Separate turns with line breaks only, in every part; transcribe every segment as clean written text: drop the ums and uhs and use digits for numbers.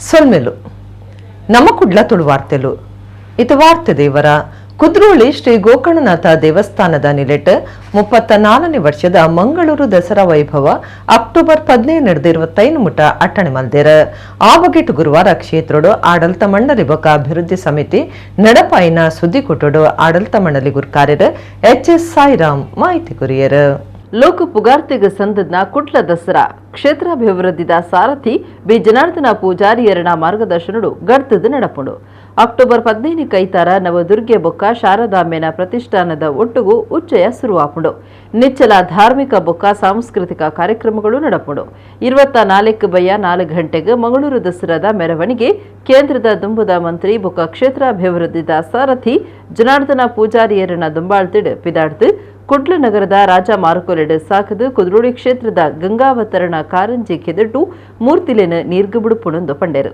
ಸೊಲ್ಮೆಲು ನಮ್ಮ ಕುಡ್ಲ ತುಳು ವಾರ್ತೆಲು. ಇದು ವಾರ್ತೆ ದೇವರ ಕುದ್ರೋಳಿ ಶ್ರೀ ಗೋಕರ್ಣನಾಥ ದೇವಸ್ಥಾನದ ನಿಲೆಟ್ 34ನೇ ವರ್ಷದ ಮಂಗಳೂರು ದಸರಾ ವೈಭವ ಅಕ್ಟೋಬರ್ 15 25 ಮುಟ ಅಟ್ಟಣೆ ಮಲ್ದೇರ. ಆ ಬಗೆಟ್ ಗುರುವಾರ ಕ್ಷೇತ್ರಡು ಆಡಳಿತ ಮಂಡಳಿ ಬೊಕ ಅಭಿವೃದ್ಧಿ ಸಮಿತಿ ನಡಪಾಯಿನ ಸುದ್ದಿಕೂಟಡು ಆಡಳಿತ ಮಂಡಳಿ ಗುರ್ಕಾರ್ಯರು ಎಚ್ ಎಸ್ ಸಾಯಿರಾಮ್ ಮಾಹಿತಿ ಕೊರಿಯರು.
ಲೋಕ ಪುಗಾರ್ತೆಗ್ ಸಂದದ್ನ ಕುಡ್ಲ ದಸರಾ ಕ್ಷೇತ್ರಾಭಿವೃದ್ಧಿದ ಸಾರಥಿ ಬಿ ಜನಾರ್ದನ ಪೂಜಾರಿಯರನ ಮಾರ್ಗದರ್ಶನಡು ಗಡ್ತದ ನಡಪುಂಡು. ಅಕ್ಟೋಬರ್ 15 ಕೈತಾರ ನವದುರ್ಗೆ ಬೊಕ್ಕ ಶಾರದಾಂಬೆನ ಪ್ರತಿಷ್ಠಾನದ ಒಟ್ಟುಗು ಉಚ್ಚಯ ಶುರುವಾಪುಂಡು. ನಿಚ್ಚಲ ಧಾರ್ಮಿಕ ಬೊಕ್ಕ ಸಾಂಸ್ಕೃತಿಕ ಕಾರ್ಯಕ್ರಮಗಳು ನಡಪುಂಡು. 24 ಬಯ್ಯ 4 ಗಂಟೆಗೆ ಮಂಗಳೂರು ದಸರಾದ ಮೆರವಣಿಗೆ ಕೇಂದ್ರದ ದುಂಬುದ ಮಂತ್ರಿ ಬೊಕ್ಕ ಕ್ಷೇತ್ರಾಭಿವೃದ್ಧಿದ ಸಾರಥಿ ಜನಾರ್ದನ ಪೂಜಾರಿಯರನ ದುಂಬಾಳ್ತಿಡ್ ಪಿದಾಡ್ದು ಕುಡ್ಲ ನಗರದ ರಾಜ ಮಾರುಕೊಲೆಡ್ ಸಾಕದು ಕುದ್ರೋಳಿ ಕ್ಷೇತ್ರದ ಗಂಗಾವತರಣ ಕಾರಂಜಿ ಕೆದಟು ಮೂರ್ತಿಲೆನ ನೀರ್ಗು ಬಿಡುಪುಣಂದು ಪಂಡೆರು.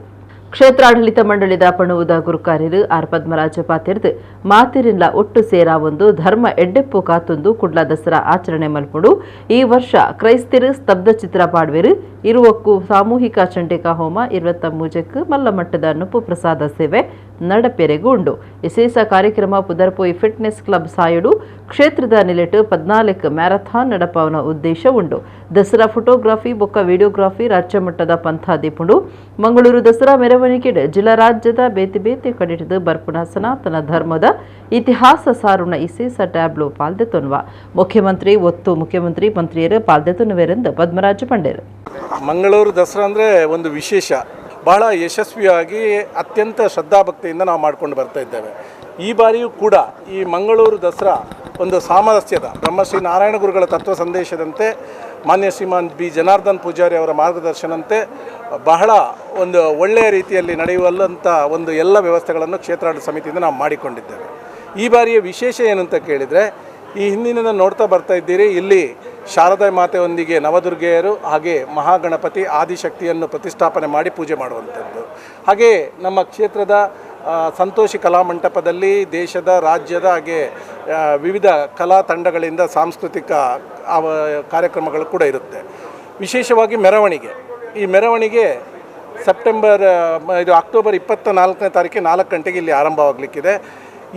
ಕ್ಷೇತ್ರಾಡಳಿತ ಮಂಡಳಿದ ಪಣುವುದ ಗುರುಕಾರ್ಯರು ಆರ್ ಪದ್ಮರಾಜ ಪಾತೆರ್ದು, ಮಾತಿರಿನ್ಲ ಒಟ್ಟು ಸೇರಾವೊಂದು ಧರ್ಮ ಎಡ್ಡೆಪ್ಪು ಕಾತೊಂದು ಕುಡ್ಲ ದಸರಾ ಆಚರಣೆ ಮಲ್ಪುಂಡು. ಈ ವರ್ಷ ಕ್ರೈಸ್ತಿರು ಸ್ತಬ್ಧ ಚಿತ್ರ ಪಾಡ್ವೆರು. ಇರುವಕ್ಕು ಸಾಮೂಹಿಕ ಚಂಡಿಕಾ ಹೋಮ, 23ಕ್ಕೆ ಮಲ್ಲ ಮಟ್ಟದ ನುಪ್ಪು ಪ್ರಸಾದ ಸೇವೆ ನಡಪೆರೆಗೂ ಉಂಡು. ವಿಶೇಷ ಕಾರ್ಯಕ್ರಮ ಪುದರ್ಪೋಯಿ ಫಿಟ್ನೆಸ್ ಕ್ಲಬ್ ಸಾಯುಡು ಕ್ಷೇತ್ರದ ನಿಲೆಟ್ 14 ಮ್ಯಾರಥಾನ್ ನಡಪಾವನ ಉದ್ದೇಶ ಉಂಡು. ದಸರಾ ಫೋಟೋಗ್ರಫಿ ಬೊಕ್ಕ ವಿಡಿಯೋಗ್ರಫಿ ರಾಜ್ಯ ಮಟ್ಟದ ಪಂಥ ದೀಪುಂಡು. ಮಂಗಳೂರು ದಸರಾ ಮೆರವಣಿಗೆಡ್ ಜಿಲ್ಲಾ ರಾಜ್ಯದ ಬೇತೆ ಬೇತೆ ಕಡಿಟದ ಬರ್ಪುನ ಸನಾತನ ಧರ್ಮದ ಇತಿಹಾಸ ಸಾರುಣ ಇಸೇಸ ಟ್ಯಾಬ್ಲು ಪಾಲ್ದೆತೊನ್ವ. ಮುಖ್ಯಮಂತ್ರಿ, ಒತ್ತು ಮುಖ್ಯಮಂತ್ರಿ, ಮಂತ್ರಿಯರು ಪಾಲ್ದೆತೊನ್ನುವೆರೆಂದು ಪದ್ಮರಾಜ ಪಂಡೇರು.
ಮಂಗಳೂರು ದಸರಾ ಅಂದರೆ ಒಂದು ವಿಶೇಷ. ಬಹಳ ಯಶಸ್ವಿಯಾಗಿ, ಅತ್ಯಂತ ಶ್ರದ್ಧಾಭಕ್ತಿಯಿಂದ ನಾವು ಮಾಡ್ಕೊಂಡು ಬರ್ತಾ ಇದ್ದೇವೆ. ಈ ಬಾರಿಯೂ ಕೂಡ ಈ ಮಂಗಳೂರು ದಸರಾ ಒಂದು ಸಾಮರಸ್ಯದ ಬ್ರಹ್ಮಶ್ರೀ ನಾರಾಯಣ ಗುರುಗಳ ತತ್ವ ಸಂದೇಶದಂತೆ, ಮಾನ್ಯ ಶ್ರೀಮಾನ್ ಬಿ ಜನಾರ್ದನ್ ಪೂಜಾರಿ ಅವರ ಮಾರ್ಗದರ್ಶನಂತೆ ಬಹಳ ಒಂದು ಒಳ್ಳೆಯ ರೀತಿಯಲ್ಲಿ ನಡೆಯುವಲ್ಲಂಥ ಒಂದು ಎಲ್ಲ ವ್ಯವಸ್ಥೆಗಳನ್ನು ಕ್ಷೇತ್ರಾಡಳಿತ ಸಮಿತಿಯಿಂದ ನಾವು ಮಾಡಿಕೊಂಡಿದ್ದೇವೆ. ಈ ಬಾರಿಯ ವಿಶೇಷ ಏನು ಅಂತ ಕೇಳಿದರೆ, ಈ ಹಿಂದಿನಿಂದ ನೋಡ್ತಾ ಬರ್ತಾ ಇದ್ದೀರಿ, ಇಲ್ಲಿ ಶಾರದಾ ಮಾತೆಯೊಂದಿಗೆ ನವದುರ್ಗೆಯರು, ಹಾಗೆ ಮಹಾಗಣಪತಿ, ಆದಿಶಕ್ತಿಯನ್ನು ಪ್ರತಿಷ್ಠಾಪನೆ ಮಾಡಿ ಪೂಜೆ ಮಾಡುವಂಥದ್ದು. ಹಾಗೆ ನಮ್ಮ ಕ್ಷೇತ್ರದ ಸಂತೋಷಿ ಕಲಾಮಂಟಪದಲ್ಲಿ ದೇಶದ, ರಾಜ್ಯದ ಹಾಗೆ ವಿವಿಧ ಕಲಾ ತಂಡಗಳಿಂದ ಸಾಂಸ್ಕೃತಿಕ ಕಾರ್ಯಕ್ರಮಗಳು ಕೂಡ ಇರುತ್ತೆ. ವಿಶೇಷವಾಗಿ ಮೆರವಣಿಗೆ. ಈ ಮೆರವಣಿಗೆ ಸೆಪ್ಟೆಂಬರ್ ಇದು ಅಕ್ಟೋಬರ್ 24ನೇ ತಾರೀಕಿಗೆ 4 ಗಂಟೆಗೆ ಇಲ್ಲಿ ಆರಂಭವಾಗಲಿಕ್ಕಿದೆ.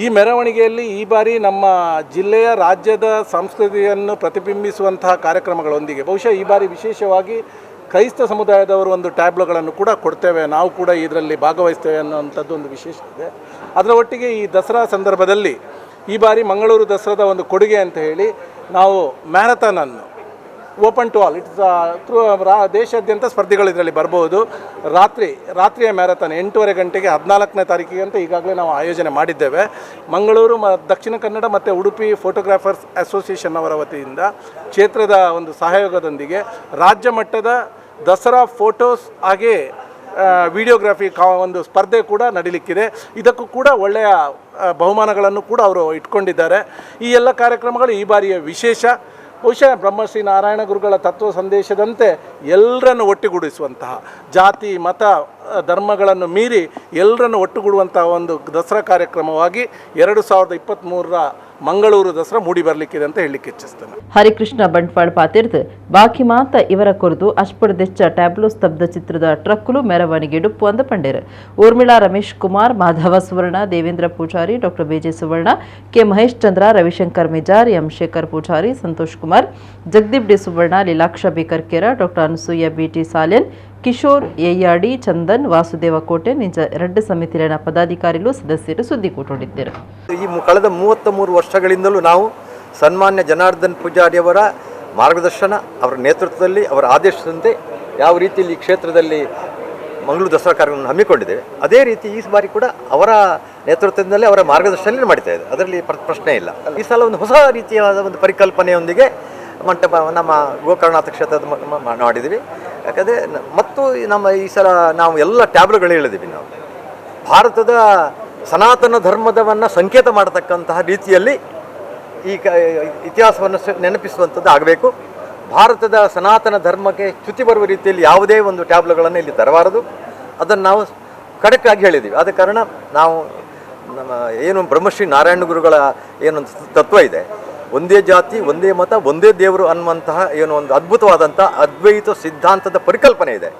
ಈ ಮೆರವಣಿಗೆಯಲ್ಲಿ ಈ ಬಾರಿ ನಮ್ಮ ಜಿಲ್ಲೆಯ, ರಾಜ್ಯದ ಸಂಸ್ಕೃತಿಯನ್ನು ಪ್ರತಿಬಿಂಬಿಸುವಂತಹ ಕಾರ್ಯಕ್ರಮಗಳೊಂದಿಗೆ, ಬಹುಶಃ ಈ ಬಾರಿ ವಿಶೇಷವಾಗಿ ಕ್ರೈಸ್ತ ಸಮುದಾಯದವರು ಒಂದು ಟ್ಯಾಬ್ಲೋಗಳನ್ನು ಕೂಡ ಕೊಡ್ತೇವೆ, ನಾವು ಕೂಡ ಇದರಲ್ಲಿ ಭಾಗವಹಿಸ್ತೇವೆ ಅನ್ನುವಂಥದ್ದು ಒಂದು ವಿಶೇಷ ಇದೆ. ಅದರ ಒಟ್ಟಿಗೆ ಈ ದಸರಾ ಸಂದರ್ಭದಲ್ಲಿ ಈ ಬಾರಿ ಮಂಗಳೂರು ದಸರಾದ ಒಂದು ಕೊಡುಗೆ ಅಂತ ಹೇಳಿ ನಾವು ಮ್ಯಾರಥಾನನ್ನು open to all, it's through ದೇಶಾದ್ಯಂತ ಸ್ಪರ್ಧಿಗಳು ಇದರಲ್ಲಿ ಬರ್ಬೋದು. ರಾತ್ರಿಯ ಮ್ಯಾರಥಾನ್ 8:30 ಗಂಟೆಗೆ 14ನೇ ತಾರೀಕಿಗೆ ಅಂತ ಈಗಾಗಲೇ ನಾವು ಆಯೋಜನೆ ಮಾಡಿದ್ದೇವೆ. ಮಂಗಳೂರು ದಕ್ಷಿಣ ಕನ್ನಡ ಮತ್ತು ಉಡುಪಿ ಫೋಟೋಗ್ರಾಫರ್ಸ್ ಅಸೋಸಿಯೇಷನ್ ಅವರ ವತಿಯಿಂದ, ಕ್ಷೇತ್ರದ ಒಂದು ಸಹಯೋಗದೊಂದಿಗೆ ರಾಜ್ಯ ಮಟ್ಟದ ದಸರಾ ಫೋಟೋಸ್ ಹಾಗೆ ವಿಡಿಯೋಗ್ರಫಿ ಒಂದು ಸ್ಪರ್ಧೆ ಕೂಡ ನಡೀಲಿಕ್ಕಿದೆ. ಇದಕ್ಕೂ ಕೂಡ ಒಳ್ಳೆಯ ಬಹುಮಾನಗಳನ್ನು ಕೂಡ ಅವರು ಇಟ್ಕೊಂಡಿದ್ದಾರೆ. ಈ ಎಲ್ಲ ಕಾರ್ಯಕ್ರಮಗಳು ಈ ಬಾರಿಯ ವಿಶೇಷ. ಬಹುಶಃ ಬ್ರಹ್ಮಶ್ರೀ ನಾರಾಯಣ ಗುರುಗಳ ತತ್ವ ಸಂದೇಶದಂತೆ ಎಲ್ಲರನ್ನು ಒಟ್ಟುಗೂಡಿಸುವಂತಹ, ಜಾತಿ, ಮತ, ಧರ್ಮಗಳನ್ನು ಮೀರಿ ಎಲ್ಲರನ್ನು ಒಟ್ಟುಗೂಡುವಂತಹ ಒಂದು ದಸರಾ ಕಾರ್ಯಕ್ರಮವಾಗಿ 2023ರ ಮಂಗಳೂರು ದಸರಾ ಮೂಡಿ ಬರಲಿಕ್ಕಿದೆ ಅಂತ ಹೇಳಲಿಕ್ಕೆ ಇಚ್ಛಿಸ್ತೇನೆ.
ಹರಿಕೃಷ್ಣ ಬಂಟ್ವಾಳ್ ಪಾತಿರ್ದು, ಬಾಕಿ ಮಾತ ಇವರ ಕೊರದು ಅಷ್ಪಡದೆಚ್ಚ ಟ್ಯಾಬ್ಲೋ ಸ್ತಬ್ಧ ಚಿತ್ರದ ಟ್ರಕ್ಕುಲು ಮೆರವಣಿಗೆ ಡುಪ್ಪು ಅಂದ ಪಂಡೇರು. ಊರ್ಮಿಳಾ ರಮೇಶ್ ಕುಮಾರ್, ಮಾಧವ ಸುವರ್ಣ, Devendra Poojary, doctor BJ Suvarna, K Mahesh Chandra, Ravishankar Mijar, M Shekhar Poojary, Santosh Kumar, Jagdeep D Suvarna, Leelaksha B Karkera, doctor Anasuya BT Salian, Kishore Yeyyadi, Chandan, Vasudeva ಕೋಟೆ ನಿಜ ಎರಡು ಸಮಿತಿಗಳ ಪದಾಧಿಕಾರಿಗಳು, ಸದಸ್ಯರು ಸುದ್ದಿಗೂಟೊಂಡಿದ್ದರು.
ಈ ಕಳೆದ 33 ವರ್ಷಗಳಿಂದಲೂ ನಾವು ಸನ್ಮಾನ್ಯ ಜನಾರ್ದನ್ ಪೂಜಾರಿಯವರ ಮಾರ್ಗದರ್ಶನ, ಅವರ ನೇತೃತ್ವದಲ್ಲಿ, ಅವರ ಆದೇಶದಂತೆ ಯಾವ ರೀತಿಯಲ್ಲಿ ಈ ಕ್ಷೇತ್ರದಲ್ಲಿ ಮಂಗಳೂರು ದಸರಾ ಕಾರ್ಯಕ್ರಮವನ್ನು ಹಮ್ಮಿಕೊಂಡಿದ್ದೇವೆ, ಅದೇ ರೀತಿ ಈ ಬಾರಿ ಕೂಡ ಅವರ ನೇತೃತ್ವದಿಂದಲೇ, ಅವರ ಮಾರ್ಗದರ್ಶನದಲ್ಲಿ ಮಾಡ್ತಾ ಇದೆ. ಅದರಲ್ಲಿ ಪ್ರಶ್ನೆ ಇಲ್ಲ. ಈ ಸಲ ಒಂದು ಹೊಸ ರೀತಿಯಾದ ಒಂದು ಪರಿಕಲ್ಪನೆಯೊಂದಿಗೆ ಮಂಟಪ ನಮ್ಮ ಗೋಕರ್ಣನಾಥ ಕ್ಷೇತ್ರದ ಮಾಡಿದ್ದೀವಿ. ಯಾಕಂದರೆ ಮತ್ತು ಈ ನಮ್ಮ ಈ ಸಲ ನಾವು ಎಲ್ಲ ಟ್ಯಾಬ್ಲೋಗಳು ಹೇಳಿದ್ದೀವಿ. ನಾವು ಭಾರತದ ಸನಾತನ ಧರ್ಮದವನ್ನು ಸಂಕೇತ ಮಾಡತಕ್ಕಂತಹ ರೀತಿಯಲ್ಲಿ ಈ ಇತಿಹಾಸವನ್ನು ನೆನಪಿಸುವಂಥದ್ದು ಆಗಬೇಕು. ಭಾರತದ ಸನಾತನ ಧರ್ಮಕ್ಕೆ ಚ್ಯುತಿ ಬರುವ ರೀತಿಯಲ್ಲಿ ಯಾವುದೇ ಒಂದು ಟ್ಯಾಬ್ಲೋಗಳನ್ನು ಇಲ್ಲಿ ತರಬಾರದು. ಅದನ್ನು ನಾವು ಖಡಕ್ಕಾಗಿ ಹೇಳಿದ್ದೀವಿ. ಆದ ಕಾರಣ ನಾವು ನಮ್ಮ ಏನು ಬ್ರಹ್ಮಶ್ರೀ ನಾರಾಯಣ ಗುರುಗಳ ಏನೊಂದು ತತ್ವ ಇದೆ, ಒಂದೇ ಜಾತಿ, ಒಂದೇ ಮತ, ಒಂದೇ ದೇವರು ಅನ್ನುವಂತಹ ಏನು ಒಂದು ಅದ್ಭುತವಾದಂಥ ಅದ್ವೈತ ಸಿದ್ಧಾಂತದ ಪರಿಕಲ್ಪನೆ ಇದೆ.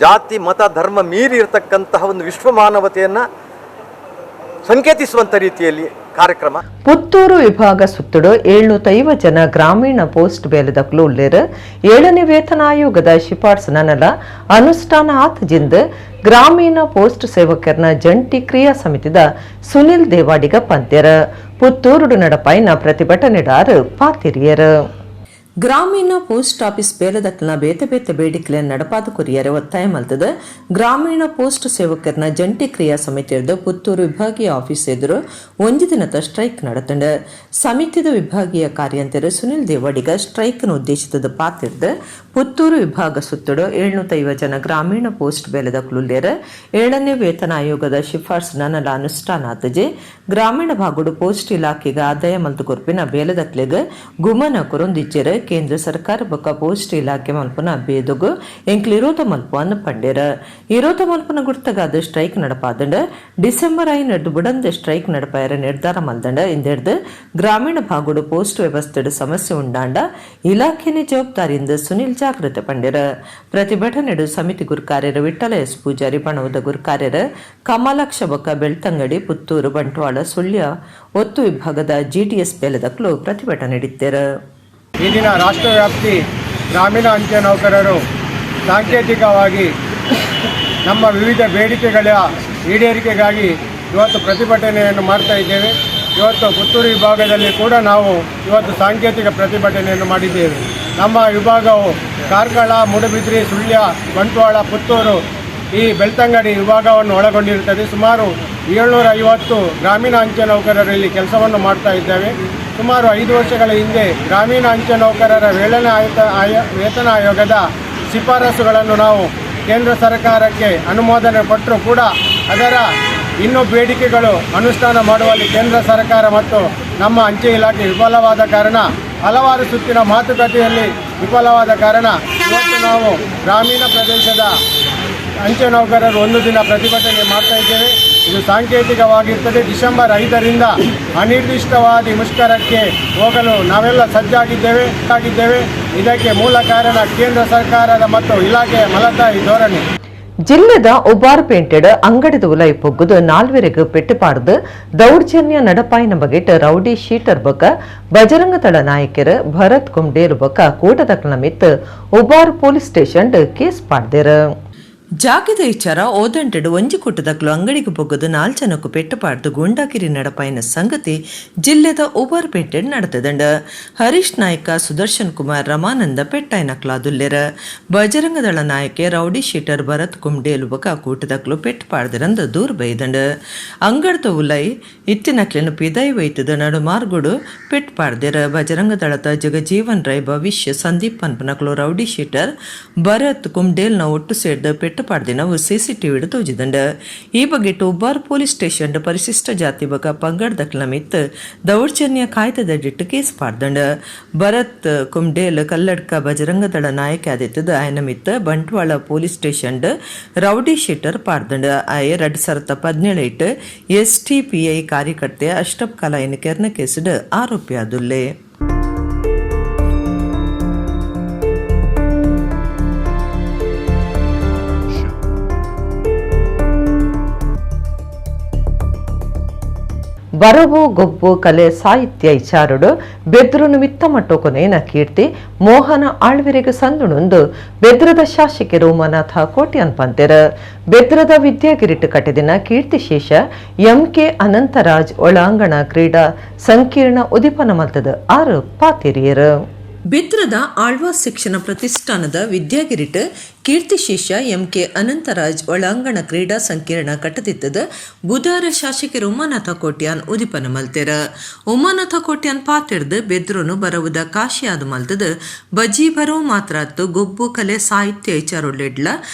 ಜಾತಿ ಮತ ಧರ್ಮ ಮೀರಿ ಇರತಕ್ಕಂತಹ ಒಂದು ವಿಶ್ವ ಮಾನವತೆಯನ್ನು ಸಂಕೇತಿಸುವಂಥ ರೀತಿಯಲ್ಲಿ ಕಾರ್ಯಕ್ರಮ.
ಪುತ್ತೂರು ವಿಭಾಗ ಸುತ್ತುಡು 750 ಜನ ಗ್ರಾಮೀಣ ಪೋಸ್ಟ್ ಬೇಲೆದಕ್ಲು ಉಳ್ಳೇರು. 7ನೇ ವೇತನ ಆಯೋಗದ ಶಿಫಾರಸು ನನಲ ಅನುಷ್ಠಾನ ಆತಜಿಂದ ಗ್ರಾಮೀಣ ಪೋಸ್ಟ್ ಸೇವಕರ್ನ ಜಂಟಿ ಕ್ರಿಯಾ ಸಮಿತಿದ ಸುನಿಲ್ ದೇವಾಡಿಗ ಪಂತ್ಯರ. ಪುತ್ತೂರುಡು ನಡಪಾಯಿನ ಪ್ರತಿಭಟನೆದಾರು ಪಾತಿರಿಯರು. ಗ್ರಾಮೀಣ ಪೋಸ್ಟ್ ಆಫೀಸ್ ಬೇಲದಕ್ನ ಬೇತೆ ಬೇತೆ ಬೇಡಿಕೆಲ ನಡಪಾದ ಕೊರಿಯರೆ ಒತ್ತಾಯ ಮಲ್ತದ ಗ್ರಾಮೀಣ ಪೋಸ್ಟ್ ಸೇವಕರ್ನ ಜಂಟಿ ಕ್ರಿಯಾ ಸಮಿತಿಯರ್ದು ಪುತ್ತೂರು ವಿಭಾಗೀಯ ಆಫೀಸ್ ಎದುರು ಒಂದು ದಿನದ ಸ್ಟ್ರೈಕ್ നടത്തുണ്ട്. ಸಮಿತಿದ ವಿಭಾಗೀಯ ಕಾರ್ಯಂತರು ಸುನಿಲ್ ದೇವಾಡಿಗ ಸ್ಟ್ರೈಕ್ ಉದ್ದೇಶಿತದ ಪಾತಿರ್ದು ಪುತ್ತೂರು ವಿಭಾಗ ಸುತ್ತುಡು 750 ಜನ ಗ್ರಾಮೀಣ ಪೋಸ್ಟ್ ಬೇಲದಕ್ಲುಲ್ಲೇರ. 7ನೇ ವೇತನ ಆಯೋಗದ ಶಿಫಾರಸು ನನಲ ಅನುಷ್ಠಾನ ಆತಜೆ. ಗ್ರಾಮೀಣ ಭಾಗಡು ಪೋಸ್ಟ್ ಇಲಾಖೆಗೆ ಆದಾಯ ಮಲ್ತು ಕೊರ್ಪಿನ ಬೇಲದಕ್ಲೆಗ್ ಗುಮನ ಕೊರೊಂದಿಜ್ಜೆರ್. ಕೇಂದ್ರ ಸರ್ಕಾರ ಬೊಕ್ಕ ಪೋಸ್ಟ್ ಇಲಾಖೆ ಮಲ್ಪುನ ಬೇದುಗು ಎಂಕ್ಲು ಇರೋತ ಮಲ್ಪುವನ್ ಪಂಡೇರ. ಇರೋತ ಮಲ್ಪುನ ಗುರ್ತಗಾದ ಸ್ಟ್ರೈಕ್ ನಡಪಾದಂಡ. ಡಿಸೆಂಬರ್ 5 ಬುಡಂದ ಸ್ಟ್ರೈಕ್ ನಡಪಾಯರ ನಿರ್ಧಾರ ಮಲ್ದಂಡ. ಇಂದೆಡ್ದು ಗ್ರಾಮೀಣ ಭಾಗಡು ಪೋಸ್ಟ್ ವ್ಯವಸ್ಥೆಡ್ ಸಮಸ್ಯೆ ಉಂಡಾಂಡ ಇಲಾಖೆನೆ ಜವಾಬ್ದಾರಿಯಿಂದ ಸುನಿಲ್ ಜಾಗೃತೆ ಪಂಡೇರ. ಪ್ರತಿಭಟನೆಡು ಸಮಿತಿ ಗುರುಕಾರ್ಯರ ವಿಠಲ ಎಸ್ ಪೂಜಾರಿ, ಬಣವದ ಗುರುಕಾರ್ಯರ ಕಮಲಾಕ್ಷ ಬೊಕ್ಕ ಬೆಳ್ತಂಗಡಿ, ಪುತ್ತೂರು, ಬಂಟ್ವಾಳ, ಸುಳ್ಯ ಒತ್ತು ವಿಭಾಗದ ಜಿಡಿಎಸ್ ಬೇಲದಕ್ಲು ಪ್ರತಿಭಟನೆ ನೀಡಿದ್ದಾರೆ.
ಈ ದಿನ ರಾಷ್ಟ್ರವ್ಯಾಪ್ತಿ ಗ್ರಾಮೀಣ ಅಂಚೆ ನೌಕರರು ಸಾಂಕೇತಿಕವಾಗಿ ನಮ್ಮ ವಿವಿಧ ಬೇಡಿಕೆಗಳ ಈಡೇರಿಕೆಗಾಗಿ ಇವತ್ತು ಪ್ರತಿಭಟನೆಯನ್ನು ಮಾಡ್ತಾ ಇದ್ದೇವೆ. ಇವತ್ತು ಪುತ್ತೂರು ವಿಭಾಗದಲ್ಲಿ ಕೂಡ ನಾವು ಇವತ್ತು ಸಾಂಕೇತಿಕ ಪ್ರತಿಭಟನೆಯನ್ನು ಮಾಡಿದ್ದೇವೆ. ನಮ್ಮ ವಿಭಾಗವು ಕಾರ್ಕಳ, ಮೂಡುಬಿದ್ರಿ, ಸುಳ್ಯ, ಬಂಟ್ವಾಳ, ಪುತ್ತೂರು, ಈ ಬೆಳ್ತಂಗಡಿ ವಿಭಾಗವನ್ನು ಒಳಗೊಂಡಿರುತ್ತದೆ. ಸುಮಾರು 750 ಗ್ರಾಮೀಣ ಅಂಚೆ ನೌಕರರು ಇಲ್ಲಿ ಕೆಲಸವನ್ನು ಮಾಡ್ತಾ ಇದ್ದೇವೆ. ಸುಮಾರು 5 ವರ್ಷಗಳ ಹಿಂದೆ ಗ್ರಾಮೀಣ ಅಂಚೆ ನೌಕರರ ವೇತನ ಆಯೋಗದ ಶಿಫಾರಸುಗಳನ್ನು ನಾವು ಕೇಂದ್ರ ಸರ್ಕಾರಕ್ಕೆ ಅನುಮೋದನೆ ಕೊಟ್ಟರೂ ಕೂಡ ಅದರ ಇನ್ನೂ ಬೇಡಿಕೆಗಳು ಅನುಷ್ಠಾನ ಮಾಡುವಲ್ಲಿ ಕೇಂದ್ರ ಸರ್ಕಾರ ಮತ್ತು ನಮ್ಮ ಅಂಚೆ ಇಲಾಖೆ ವಿಫಲವಾದ ಕಾರಣ, ಹಲವಾರು ಸುತ್ತಿನ ಮಾತುಕತೆಯಲ್ಲಿ ವಿಫಲವಾದ ಕಾರಣ ಇವತ್ತು ನಾವು ಗ್ರಾಮೀಣ ಪ್ರದೇಶದ ಅಂಚೆ ನೌಕರರು ಒಂದು ದಿನ ಪ್ರತಿಭಟನೆ ಮಾಡ್ತಾ ಇದ್ದೇವೆ. ಇದು ಸಾಂಕೇತಿಕವಾಗಿರ್ತದೆ. ಡಿಸೆಂಬರ್ 5ರಿಂದ ಅನಿರ್ದಿಷ್ಟವಾದಿ ಮುಷ್ಕರಕ್ಕೆ ಹೋಗಲು ನಾವೆಲ್ಲ ಸಜ್ಜಾಗಿದ್ದೇವೆ ಆಗಿದ್ದೇವೆ. ಇದಕ್ಕೆ ಮೂಲ ಕಾರಣ ಕೇಂದ್ರ ಸರ್ಕಾರದ ಮತ್ತು ಇಲಾಖೆಯ ಮಲತಾಯಿ ಧೋರಣೆ.
ಜಿಲ್ಲೆದ ಉಬಾರ್ ಪೇಂಟೆಡ್ ಅಂಗಡಿದ ಉಲೈ ಪೊಗ್ಗುದು ನಾಲ್ವೆರೆಗ್ ಪೆಟ್ಟುಪಾಡ್ದು ದೌರ್ಜನ್ಯ ನಡಪಾಯಿನ ಬಗೆಟ್ ರೌಡಿ ಶೀಟರ್ ಬೊಕ ಬಜರಂಗ ದಳ ನಾಯಕರು ಭರತ್ ಕುಂಡೇರು ಬೊಕ ಕೂಟದಕ್ಲ ಮಿತ್ ಉಬಾರ್ police station case ಪಾಡ್ದೆರ್. ಜಾಗದ ವಿಚಾರ ಓದಂಟೆಡು ಒಂಜಿ ಕೂಟದಕ್ಲು ಅಂಗಡಿಗೆ ಪೊಗ್ಗದು 4 ಜನಕ್ಕೂ ಪೆಟ್ಟುಪಾಡ್ದು ಗೂಂಡಾಗಿರಿ ನಡಪಾಯಿನ ಸಂಗತಿ ಜಿಲ್ಲೆದ ಉಬಾರ್ ಪೇಂಟೆಡ್ ನಡೆತದಂಡ. ಹರೀಶ್ ನಾಯ್ಕ, ಸುದರ್ಶನ್ ಕುಮಾರ್, ರಮಾನಂದ ಪೆಟ್ಟಾಯಿನಕ್ಲಾದುಲ್ಲೆರ. ಬಜರಂಗದಳ ನಾಯಕೆ ರೌಡಿ ಶೀಟರ್ ಭರತ್ ಕುಂಡೇಲು ಬೊಕ ಕೂಟದಕ್ಲು ಪೆಟ್ಟು ಪಾಡ್ದಿರಂದು ದೂರ್ ಬೈದಂಡ. ಅಂಗಡ್ದ ಉಲೈ ಇತ್ತಿನಕ್ಲೆನು ಪಿದೈ ವೈತದ ನಡು ಮಾರ್ಗುಡು ಪೆಟ್ಟು ಪಾಡ್ದಿರ. ಬಜರಂಗ ದಳದ ಜಗಜೀವನ್ ರೈ, ಭವಿಷ್ಯ, ಸಂದೀಪ್ ಪನ್ಪನಕ್ಲು ರೌಡಿ ಶೀಟರ್ ಭರತ್ ಕುಂಡೇಲ್ನ ಒಟ್ಟು ಸೇರ್ದು ಪೆಟ್ಟು ಪಾಡ್ದಿನವು ಸಿಸಿಟಿವಿ ತೋಜಿದಂಡ. ಈ ಬಗ್ಗೆ ಉಬ್ಬಾರ್ ಪೊಲೀಸ್ ಸ್ಟೇಷನ್ ಪರಿಶಿಷ್ಟ ಜಾತಿ ಬಗ ಪಂಗಡದಕ್ಲ ಮಿತ್ ದೌರ್ಜನ್ಯ ಕಾಯ್ದೆದಡಿಟ್ಟು ಕೇಸ್ ಪಾಡ್ದಂಡ. ಭರತ್ ಕುಂಡೇಲ್ ಕಲ್ಲಡ್ಕ ಬಜರಂಗದಳ ನಾಯಕ ಆದಿತ್ತದ ಆಯನ ಮಿತ್ Bantwal police station rowdy sheeter ಪಾಡ್ದಂಡ. ಆಯ 2017 ಎಸ್ಟಿಪಿಐ ಕಾರ್ಯಕರ್ತೆ ಅಷ್ಟಪ್ ಕಲಾಯಿನ ಕೆರ್ನ ಕೇಸ್ಡ್ ಆರೋಪಿ ಆದುಲ್ಲೆ. ಬರವು ಗೊಬ್ಬು ಕಲೆ ಸಾಹಿತ್ಯ ಇಚಾರುಡು ಬೆದ್ರುನು ಮಿತ್ತ ಮಟ್ಟೋಕೊನೇನ ಕೀರ್ತಿ ಮೋಹನ ಆಳ್ವಿರೆಗೆ ಸಂದುಣೊಂದು ಬೆದ್ರದ ಶಾಸಕರು ಉಮಾನಾಥ ಕೋಟ್ಯಾನ್ ಪಂತೆರ. ಬೆದ್ರದ ವಿದ್ಯಾಗಿರಿಟ್ಟು ಕಟ್ಟಿದಿನ ಕೀರ್ತಿಶೇಷ ಎಂಕೆ ಅನಂತರಾಜ್ ಒಳಾಂಗಣ ಕ್ರೀಡಾ ಸಂಕೀರ್ಣ ಉದಿಪನ ಮಲ್ತದ 6 ಪಾತಿರಿಯರು. ಬೆದ್ರದ ಆಳ್ವಾಸ್ ಶಿಕ್ಷಣ ಪ್ರತಿಷ್ಠಾನದ ವಿದ್ಯಾಗಿರಿಟ್ ಕೀರ್ತಿಶೇಷ ಎಂಕೆ ಅನಂತರಾಜ್ ಒಳಾಂಗಣ ಕ್ರೀಡಾ ಸಂಕೀರ್ಣ ಕಟ್ಟದಿತ್ತದ ಬುಧಾರ ಶಾಸಕರು ಉಮಾನಾಥ ಕೋಟ್ಯಾನ್ ಉದಿಪನ ಮಲ್ತೆರ. ಉಮಾನಾಥ ಕೋಟ್ಯಾನ್ ಪಾತಿಡ್ದು ಬೆದ್ರುನು ಬರವುದ ಕಾಶಿಯಾದ ಮಲ್ತದ ಬಜಿ ಬರೋ ಮಾತ್ರ ಗೊಬ್ಬು ಕಲೆ ಸಾಹಿತ್ಯ ವಿಚಾರೊಳ್ಳೆಡ್ಲ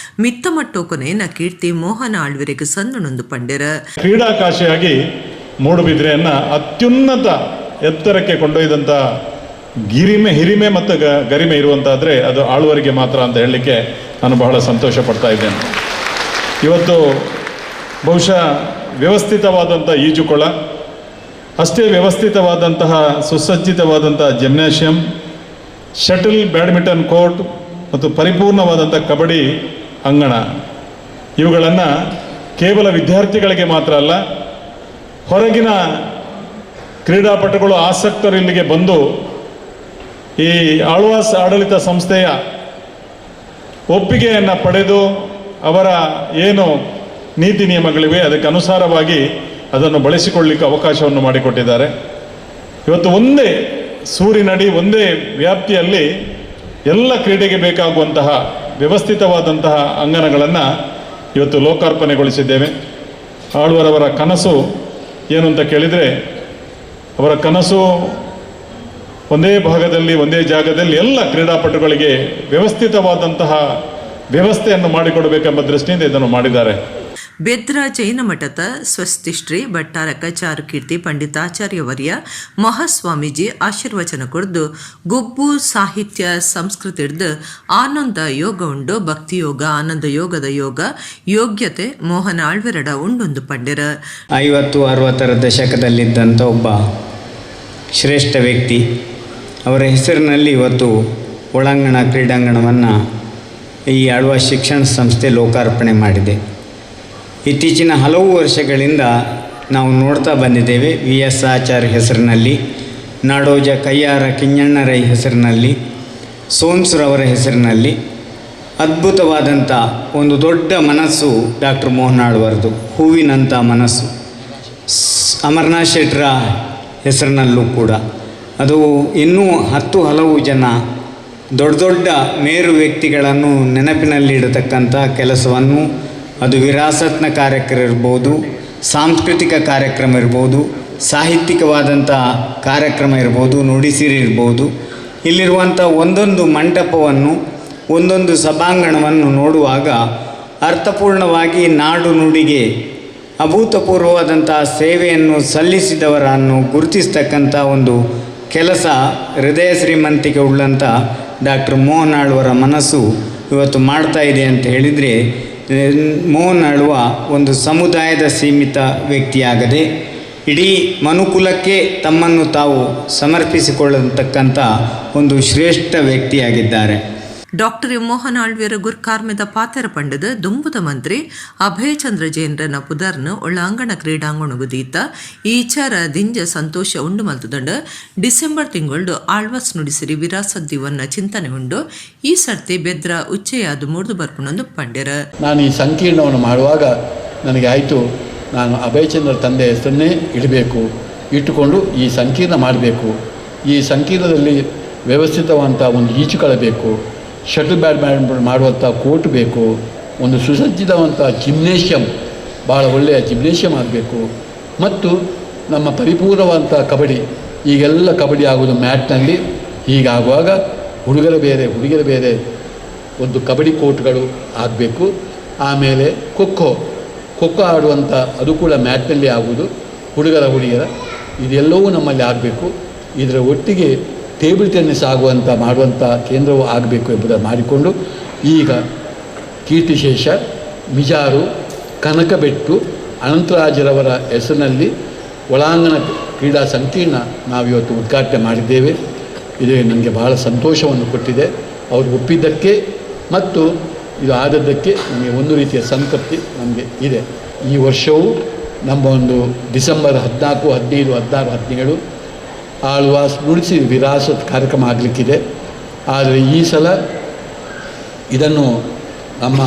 ಮಿತ್ತ ಮಟ್ಟೋಕೊನೇನ ಕೀರ್ತಿ ಮೋಹನ ಆಳ್ವಿರೆಗೆ ಸಂದಣೊಂದು ಪಂಡೆರ.
ಕ್ರೀಡಾ ಕಾಶಿಯಾಗಿ ಮೂಡುಬಿದ್ರೆಯನ್ನು ಅತ್ಯುನ್ನತ ಎತ್ತರಕ್ಕೆ ಕೊಂಡೊಯ್ದಂಥ ಗಿರಿಮೆ ಹಿರಿಮೆ ಮತ್ತು ಗರಿಮೆ ಇರುವಂತಾದರೆ ಅದು ಆಳುವರಿಗೆ ಮಾತ್ರ ಅಂತ ಹೇಳಲಿಕ್ಕೆ ನಾನು ಬಹಳ ಸಂತೋಷ ಪಡ್ತಾ ಇದ್ದೇನೆ. ಇವತ್ತು ಬಹುಶಃ ವ್ಯವಸ್ಥಿತವಾದಂಥ ಈಜುಕೊಳ, ಅಷ್ಟೇ ವ್ಯವಸ್ಥಿತವಾದಂತಹ ಸುಸಜ್ಜಿತವಾದಂಥ gymnasium, shuttle badminton court ಮತ್ತು ಪರಿಪೂರ್ಣವಾದಂಥ ಕಬಡ್ಡಿ ಅಂಗಣ ಇವುಗಳನ್ನು ಕೇವಲ ವಿದ್ಯಾರ್ಥಿಗಳಿಗೆ ಮಾತ್ರ ಅಲ್ಲ, ಹೊರಗಿನ ಕ್ರೀಡಾಪಟುಗಳು, ಆಸಕ್ತರು ಇಲ್ಲಿಗೆ ಬಂದು ಈ ಆಳ್ವಾಸ್ ಆಡಳಿತ ಸಂಸ್ಥೆಯ ಒಪ್ಪಿಗೆಯನ್ನು ಪಡೆದು ಅವರ ಏನು ನೀತಿ ನಿಯಮಗಳಿವೆ ಅದಕ್ಕೆ ಅನುಸಾರವಾಗಿ ಅದನ್ನು ಬಳಸಿಕೊಳ್ಳಲಿಕ್ಕೆ ಅವಕಾಶವನ್ನು ಮಾಡಿಕೊಟ್ಟಿದ್ದಾರೆ. ಇವತ್ತು ಒಂದೇ ಸೂರಿನಡಿ, ಒಂದೇ ವ್ಯಾಪ್ತಿಯಲ್ಲಿ ಎಲ್ಲ ಕ್ರೀಡೆಗೆ ಬೇಕಾಗುವಂತಹ ವ್ಯವಸ್ಥಿತವಾದಂತಹ ಅಂಗಣಗಳನ್ನು ಇವತ್ತು ಲೋಕಾರ್ಪಣೆಗೊಳಿಸಿದ್ದೇವೆ. ಆಳ್ವರವರ ಕನಸು ಏನು ಅಂತ ಕೇಳಿದರೆ, ಅವರ ಕನಸು ಒಂದೇ ಭಾಗದಲ್ಲಿ, ಒಂದೇ ಜಾಗದಲ್ಲಿ ಎಲ್ಲ ಕ್ರೀಡಾಪಟುಗಳಿಗೆ ವ್ಯವಸ್ಥಿತವಾದಂತಹ ವ್ಯವಸ್ಥೆಯನ್ನು ಮಾಡಿಕೊಡಬೇಕೆಂಬ ದೃಷ್ಟಿಯಿಂದ ಇದನ್ನು ಮಾಡಿದ್ದಾರೆ.
ಬೆದ್ರ ಜೈನ ಮಠದ ಸ್ವಸ್ತಿಶ್ರೀ ಭಟ್ಟಾರಕ ಚಾರುಕೀರ್ತಿ ಪಂಡಿತಾಚಾರ್ಯವರ್ಯ ಮಹಾಸ್ವಾಮೀಜಿ ಆಶೀರ್ವಚನ ಕೊರ್ದು, ಗೊಬ್ಬು, ಸಾಹಿತ್ಯ, ಸಂಸ್ಕೃತಿಡ್ದು ಆನಂದ ಯೋಗ ಉಂಡು, ಭಕ್ತಿಯೋಗ, ಆನಂದ ಯೋಗದ ಯೋಗ ಯೋಗ್ಯತೆ ಮೋಹನ ಆಳ್ವೆರಡ ಉಂಡೊಂದು ಪಂಡೆರ.
50-60ರ ದಶಕದಲ್ಲಿದ್ದಂಥ ಒಬ್ಬ ಶ್ರೇಷ್ಠ ವ್ಯಕ್ತಿ. ಅವರ ಹೆಸರಿನಲ್ಲಿ ಇವತ್ತು ಒಳಾಂಗಣ ಕ್ರೀಡಾಂಗಣವನ್ನು ಈ ಆಳ್ವಾಸ್ ಶಿಕ್ಷಣ ಸಂಸ್ಥೆ ಲೋಕಾರ್ಪಣೆ ಮಾಡಿದೆ. ಇತ್ತೀಚಿನ ಹಲವು ವರ್ಷಗಳಿಂದ ನಾವು ನೋಡ್ತಾ ಬಂದಿದ್ದೇವೆ, ವಿ ಎಸ್ ಆಚಾರ್ಯ ಹೆಸರಿನಲ್ಲಿ, ನಾಡೋಜ ಕಯ್ಯಾರ ಕಿಞ್ಞಣ್ಣರೈ ಹೆಸರಿನಲ್ಲಿ, ಸೋನ್ಸುರವರ ಹೆಸರಿನಲ್ಲಿ ಅದ್ಭುತವಾದಂಥ ಒಂದು ದೊಡ್ಡ ಮನಸ್ಸು ಡಾಕ್ಟರ್ ಮೋಹನ್ ಆಳ್ವರದು, ಹೂವಿನಂಥ ಮನಸ್ಸು. ಅಮರನಾಥ್ ಶೆಟ್ಟರ ಹೆಸರಿನಲ್ಲೂ ಕೂಡ ಅದು ಇನ್ನೂ ಹತ್ತು ಹಲವು ಜನ ದೊಡ್ಡ ದೊಡ್ಡ ಮೇರು ವ್ಯಕ್ತಿಗಳನ್ನು ನೆನಪಿನಲ್ಲಿಡತಕ್ಕಂಥ ಕೆಲಸವನ್ನು, ಅದು ವಿರಾಸತ್ನ ಕಾರ್ಯಕ್ರಮ ಇರ್ಬೋದು, ಸಾಂಸ್ಕೃತಿಕ ಕಾರ್ಯಕ್ರಮ ಇರ್ಬೋದು, ಸಾಹಿತ್ಯಿಕವಾದಂಥ ಕಾರ್ಯಕ್ರಮ ಇರ್ಬೋದು, ನುಡಿಸಿರಿ ಇರ್ಬೋದು, ಇಲ್ಲಿರುವಂಥ ಒಂದೊಂದು ಮಂಟಪವನ್ನು, ಒಂದೊಂದು ಸಭಾಂಗಣವನ್ನು ನೋಡುವಾಗ ಅರ್ಥಪೂರ್ಣವಾಗಿ ನಾಡು ನುಡಿಗೆ ಅಭೂತಪೂರ್ವವಾದಂಥ ಸೇವೆಯನ್ನು ಸಲ್ಲಿಸಿದವರನ್ನು ಗುರುತಿಸ್ತಕ್ಕಂಥ ಒಂದು ಕೆಲಸ ಹೃದಯ ಶ್ರೀಮಂತಿಕೆ ಉಳ್ಳಂಥ ಡಾಕ್ಟರ್ ಮೋಹನ್ ಆಳ್ವರ ಮನಸ್ಸು ಇವತ್ತು ಮಾಡ್ತಾ ಇದೆ ಅಂತ ಹೇಳಿದರೆ, ಮೋಹನ್ ಆಳ್ವ ಒಂದು ಸಮುದಾಯದ ಸೀಮಿತ ವ್ಯಕ್ತಿಯಾಗದೆ ಇಡೀ ಮನುಕುಲಕ್ಕೆ ತಮ್ಮನ್ನು ತಾವು ಸಮರ್ಪಿಸಿಕೊಳ್ಳತಕ್ಕಂಥ ಒಂದು ಶ್ರೇಷ್ಠ ವ್ಯಕ್ತಿಯಾಗಿದ್ದಾರೆ.
ಡಾಕ್ಟರ್ ಎಂ ಮೋಹನ್ ಆಳ್ವಿಯರ ಗುರ್ಕಾರ್ಮೆದ ಪಾತೆರ ಪಂಡದ ದುಂಬುದ ಮಂತ್ರಿ ಅಭಯಚಂದ್ರ ಜೈನರನ ಪುದರ್ನ ಒಳಾಂಗಣ ಕ್ರೀಡಾಂಗಣಗು ದೀತ ಈ ವಿಚಾರ ದಿಂಜ ಸಂತೋಷ ಉಂಡು ಮಲ್ತುದಂಡ. ಡಿಸೆಂಬರ್ ತಿಂಗಳು ಆಳ್ವಾಸ್ ನುಡಿಸಿರಿ ವಿರಾಸತ್ ದಿವನ್ನ ಚಿಂತನೆ ಉಂಡು. ಈ ಸರ್ತಿ ಬೆದ್ರ ಉಚ್ಚೆಯಾದು ಮೂರ್ದು ಬರ್ಪುಣೊಂದು ಪಂಡೆರ.
ನಾನು ಈ ಸಂಕೀರ್ಣವನ್ನು ಮಾಡುವಾಗ ನನಗೆ ಆಯಿತು, ನಾನು ಅಭಯಚಂದ್ರ ತಂದೆ ಹೆಸರನ್ನೇ ಇಡಬೇಕು, ಇಟ್ಟುಕೊಂಡು ಈ ಸಂಕೀರ್ಣ ಮಾಡಬೇಕು. ಈ ಸಂಕೀರ್ಣದಲ್ಲಿ ವ್ಯವಸ್ಥಿತವಂಥ ಒಂದು ಈಜುಕೊಳ ಬೇಕು, ಶಟಲ್ ಬ್ಯಾಟ್ ಮಾಡುವಂಥ ಕೋರ್ಟ್ ಬೇಕು, ಒಂದು ಸುಸಜ್ಜಿತವಂಥ ಜಿಮ್ನೇಷಿಯಂ, ಭಾಳ ಒಳ್ಳೆಯ ಜಿಮ್ನೇಷಿಯಂ ಆಗಬೇಕು ಮತ್ತು ನಮ್ಮ ಪರಿಪೂರ್ಣವಂಥ ಕಬಡ್ಡಿ. ಈಗೆಲ್ಲ ಕಬಡ್ಡಿ ಆಗೋದು ಮ್ಯಾಟ್ನಲ್ಲಿ. ಹೀಗಾಗುವಾಗ ಹುಡುಗರ ಬೇರೆ, ಹುಡುಗಿಯರ ಬೇರೆ ಒಂದು ಕಬಡ್ಡಿ ಕೋರ್ಟ್ಗಳು ಆಗಬೇಕು. ಆಮೇಲೆ ಖೋಖೋ, ಖೋಖೋ ಆಡುವಂಥ ಅದು ಕೂಡ ಮ್ಯಾಟ್ನಲ್ಲಿ ಆಗುವುದು, ಹುಡುಗರ ಹುಡುಗಿಯರ, ಇದೆಲ್ಲವೂ ನಮ್ಮಲ್ಲಿ ಆಗಬೇಕು. ಇದರ ಒಟ್ಟಿಗೆ ಟೇಬಲ್ ಟೆನ್ನಿಸ್ ಆಗುವಂಥ ಮಾಡುವಂಥ ಕೇಂದ್ರವೂ ಆಗಬೇಕು ಎಂಬುದನ್ನು ಮಾಡಿಕೊಂಡು, ಈಗ ಕೀರ್ತಿಶೇಷ ಮಿಜಾರು ಕನಕಬೆಟ್ಟು ಅನಂತರಾಜರವರ ಹೆಸರಿನಲ್ಲಿ ಒಳಾಂಗಣ ಕ್ರೀಡಾ ಸಂಕೀರ್ಣ ನಾವಿವತ್ತು ಉದ್ಘಾಟನೆ ಮಾಡಿದ್ದೇವೆ. ಇದು ನನಗೆ ಬಹಳ ಸಂತೋಷವನ್ನು ಕೊಟ್ಟಿದೆ. ಅವರು ಒಪ್ಪಿದ್ದಕ್ಕೆ ಮತ್ತು ಇದು ಆದದ್ದಕ್ಕೆ ನಮಗೆ ಒಂದು ರೀತಿಯ ಸಂತೃಪ್ತಿ ನಮಗೆ ಇದೆ. ಈ ವರ್ಷವೂ ನಮ್ಮ ಒಂದು ಡಿಸೆಂಬರ್ 14, 15, 16, 17 ಆಳ್ವಾಸ್ ನುಡಿಸಿರಿ ವಿರಾಸತ್ ಕಾರ್ಯಕ್ರಮ ಆಗಲಿಕ್ಕಿದೆ. ಆದರೆ ಈ ಸಲ ಇದನ್ನು ನಮ್ಮ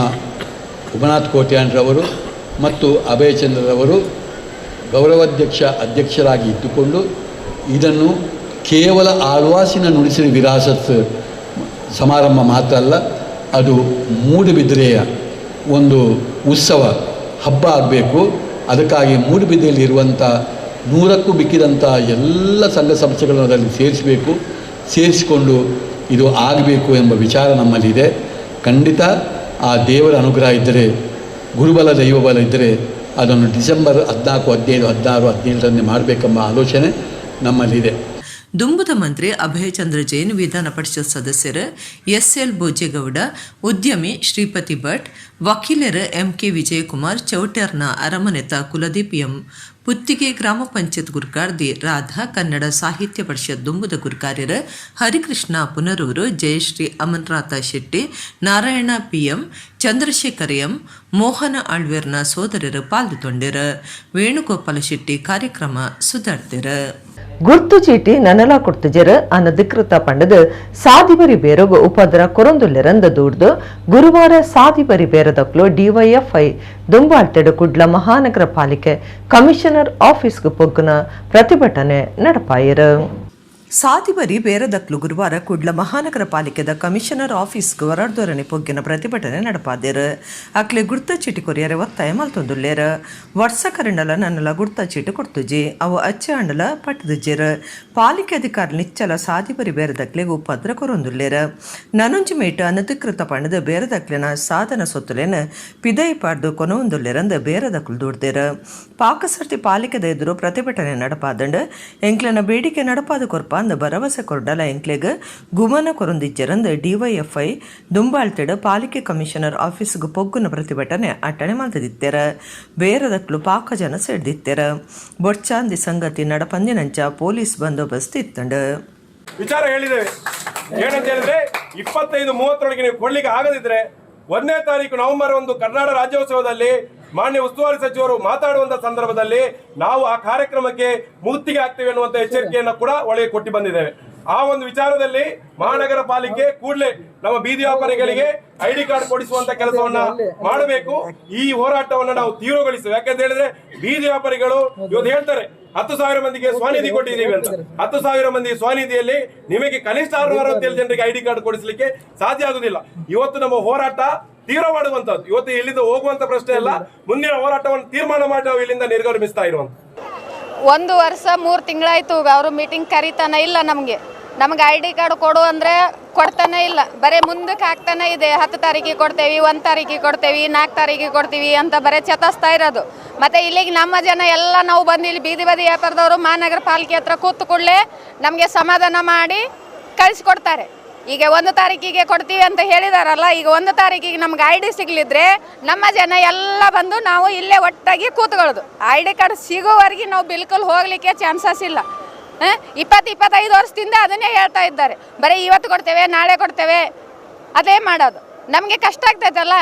ಉಮನಾಥ್ ಕೋಟ್ಯಾನ್ರವರು ಮತ್ತು ಅಭಯಚಂದ್ರರವರು ಗೌರವಾಧ್ಯಕ್ಷ ಅಧ್ಯಕ್ಷರಾಗಿ ಇದ್ದುಕೊಂಡು ಇದನ್ನು ಕೇವಲ ಆಳ್ವಾಸಿನ ನುಡಿಸಿರಿ ವಿರಾಸತ್ ಸಮಾರಂಭ ಮಾತ್ರ ಅಲ್ಲ, ಅದು ಮೂಡುಬಿದಿರೆಯ ಒಂದು ಉತ್ಸವ ಹಬ್ಬ ಆಗಬೇಕು. ಅದಕ್ಕಾಗಿ ಮೂಡುಬಿದಿರೆಯಲ್ಲಿ ಇರುವಂಥ 100ಕ್ಕೂ ಮಿಕ್ಕಿದಂಥ ಎಲ್ಲ ಸಂಘ ಸಂಸ್ಥೆಗಳನ್ನು ಅದರಲ್ಲಿ ಸೇರಿಸಬೇಕು. ಸೇರಿಸಿಕೊಂಡು ಇದು ಆಗಬೇಕು ಎಂಬ ವಿಚಾರ ನಮ್ಮಲ್ಲಿದೆ. ಖಂಡಿತ ಆ ದೇವರ ಅನುಗ್ರಹ ಇದ್ದರೆ, ಗುರುಬಲ ದೈವಬಲ ಇದ್ದರೆ ಅದನ್ನು ಡಿಸೆಂಬರ್ 14, 15, 16, 17ರಂದೇ ಮಾಡಬೇಕೆಂಬ ಆಲೋಚನೆ ನಮ್ಮಲ್ಲಿದೆ.
ದುಂಬುದ ಮಂತ್ರಿ ಅಭಯಚಂದ್ರ ಜೈನ್, ವಿಧಾನ ಪರಿಷತ್ ಸದಸ್ಯರು ಎಸ್ ಎಲ್ ಭೋಜೇಗೌಡ, ಉದ್ಯಮಿ ಶ್ರೀಪತಿ ಭಟ್. ವಕೀಲರು ಎಂಕೆ ವಿಜಯಕುಮಾರ್, ಚೌಟರ್ನ ಅರಮನೆತ ಕುಲದೀಪ್ ಎಂ, ಪುತ್ತಿಗೆ ಗ್ರಾಮ ಪಂಚಾಯತ್ ಗುರ್ಕಾರ್ದಿ ರಾಧಾ, ಕನ್ನಡ ಸಾಹಿತ್ಯ ಪರಿಷತ್ ದುಂಬುದ ಗುರ್ಕಾರ್ಯರು ಹರಿಕೃಷ್ಣ ಪುನರೂರು, ಜಯಶ್ರೀ ಅಮನ್ರಾಥ ಶೆಟ್ಟಿ, ನಾರಾಯಣ ಪಿಎಂ, ಚಂದ್ರಶೇಖರ್ ಎಂ, ಮೋಹನ ಆಳ್ವೇರ್ನ ಸೋದರರು ಪಾಲ್ಗೊಂಡಿರು. ವೇಣುಗೋಪಾಲ ಶೆಟ್ಟಿ ಕಾರ್ಯಕ್ರಮ ಸುಧಾರ್ತಿರು. ಗುರ್ತು ಚೀಟಿ ನನಲ ಕೊಡ್ತುಜೆರ್ ಅನಧಿಕೃತ ಪಂಡದು ಸಾದಿಬರಿ ಬೇರೊಗು ಉಪದ್ರ ಕೊರೊಂದುಲ್ಲೆರಂದ ದೂಡ್ದು ಗುರುವಾರ ಸಾದಿಬರಿ ಬೇರದಕ್ಲು ಡಿವೈಎಫ್ಐ ದುಂಬಾಳ್ತೆಡು ಕುಡ್ಲ ಮಹಾನಗರ ಪಾಲಿಕೆ ಕಮಿಷನರ್ ಆಫೀಸ್ಗೆ ಪೊಗ್ಗುನ ಪ್ರತಿಭಟನೆ ನಡಪಾಯಿರು. ಸಾದಿಬರಿ ಬೇರದಕ್ಲು ಗುರುವಾರ ಕುಡ್ಲ ಮಹಾನಗರ ಪಾಲಿಕೆದ ಕಮಿಷನರ್ ಆಫೀಸ್ಗೆ ವರಡ್ದೊರಣೆ ಪೊಗ್ಗಿನ ಪ್ರತಿಭಟನೆ ನಡಪಾದಿರು. ಅಕ್ಲೆ ಗುರ್ತ ಚೀಟಿ ಕೊರಿಯರೆ ಒತ್ತಾಯ ಮಲ್ತೊಂದುಲ್ಲೇರು. ವರ್ಷ ಕರಿಂಡಲ ನನ್ನಲ ಗುರ್ತ ಚೀಟಿ ಕೊಡ್ತುಜಿ, ಅವು ಅಚ್ಚ ಅಂಡಲ ಪಟ್ಟದುಜ್ಜೆರು. ಪಾಲಿಕೆ ಅಧಿಕಾರಿ ನಿಚ್ಚಲ ಸಾದಿಬರಿ ಬೇರದಕ್ಲೆಗ್ ಉಪದ್ರ ಕೊರೊಂದುಲ್ಲೇರು. ನನೊಂಜಿ ಮೇಟ್ ಅನಧಿಕೃತ ಪಂಡದು ಬೇರದಕ್ಲೆನ ಸಾಧನ ಸೊತ್ತುಲೇನ ಪಿದೈ ಪಾಡ್ದು ಕೊನೊಂದುಲ್ಲೆರಂದು ಬೇರದಕ್ಲು ದೂಡ್ದೇರು. ಪಾಕಸರ್ತಿ ಪಾಲಿಕೆದ ಎದುರು ಪ್ರತಿಭಟನೆ ನಡಪಾದಂಡು ಎಂಕ್ಲೆನ ಬೇಡಿಕೆ ನಡಪಾದ ಕೊರ್ಪ ಅಂದ್ ಭರವಸೆ ಕೊರ್ಡಲ ಎಂಕ್ಲೆಗ್ ಗುಮನ ಕೊರೊಂದಿಜ್ಜೆರಂದು ಡಿವೈಎಫ್ಐ ದುಂಬಾಳ್ತೆಡ್ ಪಾಲಿಕೆ ಕಮಿಷನರ್ ಆಫೀಸ್ಗ್ ಪೊಗ್ಗುನ ಪ್ರತಿಭಟನೆ ಅಟ್ಟಣೆ ಮಲ್ತದಿತ್ತೆರ್. ಬೇರದಕ್ಲು ಪಾಕ ಜನ ಸೇರ್ದಿತ್ತೆರ್. ಬೊಡ್ಚಾಂದಿ ಸಂಗತಿ ನಡಪಂದಿನಂಚ ಪೊಲೀಸ್ ಬಂದೋಬಸ್ತ್ ಇತ್ತಂಡು.
ವಿಚಾರ ಹೇಳಿದ್ದೇವೆ. ಏನಂತ ಹೇಳಿದ್ರೆ, 25, 30ರೊಳಗೆ ನೀವು ಕೊಡ್ಲಿಕ್ಕೆ ಆಗದಿದ್ರೆ 1ನೇ ತಾರೀಕು ನವೆಂಬರ್ 1 ಕನ್ನಡ ರಾಜ್ಯೋತ್ಸವದಲ್ಲಿ ಮಾನ್ಯ ಉಸ್ತುವಾರಿ ಸಚಿವರು ಮಾತಾಡುವಂತ ಸಂದರ್ಭದಲ್ಲಿ ನಾವು ಆ ಕಾರ್ಯಕ್ರಮಕ್ಕೆ ಮುತ್ತಿಗೆ ಹಾಕ್ತೇವೆ ಅನ್ನುವಂತ ಎಚ್ಚರಿಕೆಯನ್ನು ಕೂಡ ಒಳಗೆ ಕೊಟ್ಟು ಬಂದಿದ್ದೇವೆ. ಆ ಒಂದು ವಿಚಾರದಲ್ಲಿ ಮಹಾನಗರ ಪಾಲಿಕೆ ಕೂಡಲೇ ನಮ್ಮ ಬೀದಿ ವ್ಯಾಪಾರಿಗಳಿಗೆ ಐಡಿ ಕಾರ್ಡ್ ಕೊಡಿಸುವಂತ ಕೆಲಸವನ್ನ ಮಾಡಬೇಕು. ಈ ಹೋರಾಟವನ್ನ ನಾವು ತೀವ್ರಗೊಳಿಸ್ತೇವೆ. ಯಾಕಂತ ಹೇಳಿದ್ರೆ, ಬೀದಿ ವ್ಯಾಪಾರಿಗಳು ಇವತ್ತು ಹೇಳ್ತಾರೆ 10,000 ಮಂದಿಗೆ ಸ್ವಾನಿಧಿ ಕೊಟ್ಟಿದ್ದೀವಿ ಅಂತ. 10,000 ಮಂದಿ ಸ್ವಾನಿಧಿಯಲ್ಲಿ ನಿಮಗೆ ಕನಿಷ್ಠ 667 ಜನರಿಗೆ ಐಡಿ ಕಾರ್ಡ್ ಕೊಡಿಸಲಿಕ್ಕೆ ಸಾಧ್ಯ ಆಗುದಿಲ್ಲ. ಇವತ್ತು ನಮ್ಮ ಹೋರಾಟ ತೀವ್ರ ಮಾಡುವಂತದ್ದು. ಇವತ್ತು ಇಲ್ಲಿಂದ ಹೋಗುವಂತ ಪ್ರಶ್ನೆ ಅಲ್ಲ. ಮುಂದಿನ ಹೋರಾಟವನ್ನು ತೀರ್ಮಾನ ಮಾಡಿ ನಾವು ಇಲ್ಲಿಂದ ನಿರ್ಗಮಿಸ್ತಾ ಇರುವಂತ
1 ವರ್ಷ 3 ತಿಂಗಳಾಯ್ತು. ಅವರು ಮೀಟಿಂಗ್ ಕರೀತಾನೆ ಇಲ್ಲ ನಮಗೆ. ನಮಗೆ ಐಡಿ ಕಾರ್ಡ್ ಕೊಡು ಅಂದರೆ ಕೊಡ್ತಾನೆ ಇಲ್ಲ. ಬರೀ ಮುಂದಕ್ಕೆ ಹಾಕ್ತಾನೆ ಇದೆ. 10 ತಾರೀಕಿಗೆ ಕೊಡ್ತೇವಿ, 1 ತಾರೀಕಿಗೆ ಕೊಡ್ತೇವಿ, 4 ತಾರೀಕಿಗೆ ಕೊಡ್ತೀವಿ ಅಂತ ಬರೀ ಚತಾಯಿಸ್ತಾ ಇರೋದು. ಮತ್ತು ಇಲ್ಲಿಗೆ ನಮ್ಮ ಜನ ಎಲ್ಲ ನಾವು ಬಂದು ಇಲ್ಲಿ ಬೀದಿ ಬದಿ ವ್ಯಾಪಾರದವರು ಮಹಾನಗರ ಪಾಲಿಕೆ ಹತ್ರ ಕೂತು ಕೂಡಲೇ ನಮಗೆ ಸಮಾಧಾನ ಮಾಡಿ ಕಳಿಸ್ಕೊಡ್ತಾರೆ. ಈಗ 1 ತಾರೀಕಿಗೆ ಕೊಡ್ತೀವಿ ಅಂತ ಹೇಳಿದಾರಲ್ಲ, ಈಗ 1 ತಾರೀಕಿಗೆ ನಮ್ಗೆ ಐಡಿ ಸಿಗಲಿದ್ರೆ ನಮ್ಮ ಜನ ಎಲ್ಲ ಬಂದು ನಾವು ಇಲ್ಲೇ ಒಟ್ಟಾಗಿ ಕೂತ್ಕೊಳ್ಳೋದು. ಐಡಿ ಕಾರ್ಡ್ ಸಿಗೋವರೆಗೆ ನಾವು ಬಿಲ್ಕುಲ್ ಹೋಗಲಿಕ್ಕೆ ಚಾನ್ಸಸ್ ಇಲ್ಲ. 20, 25 ವರ್ಷದಿಂದ ಅದನ್ನೇ ಹೇಳ್ತಾ ಇದ್ದಾರೆ. ಬರೀ ಇವತ್ತು ಕೊಡ್ತೇವೆ, ನಾಳೆ ಕೊಡ್ತೇವೆ, ಅದೇ ಮಾಡೋದು. ನಮಗೆ ಕಷ್ಟ ಆಗ್ತೈತಲ್ಲ.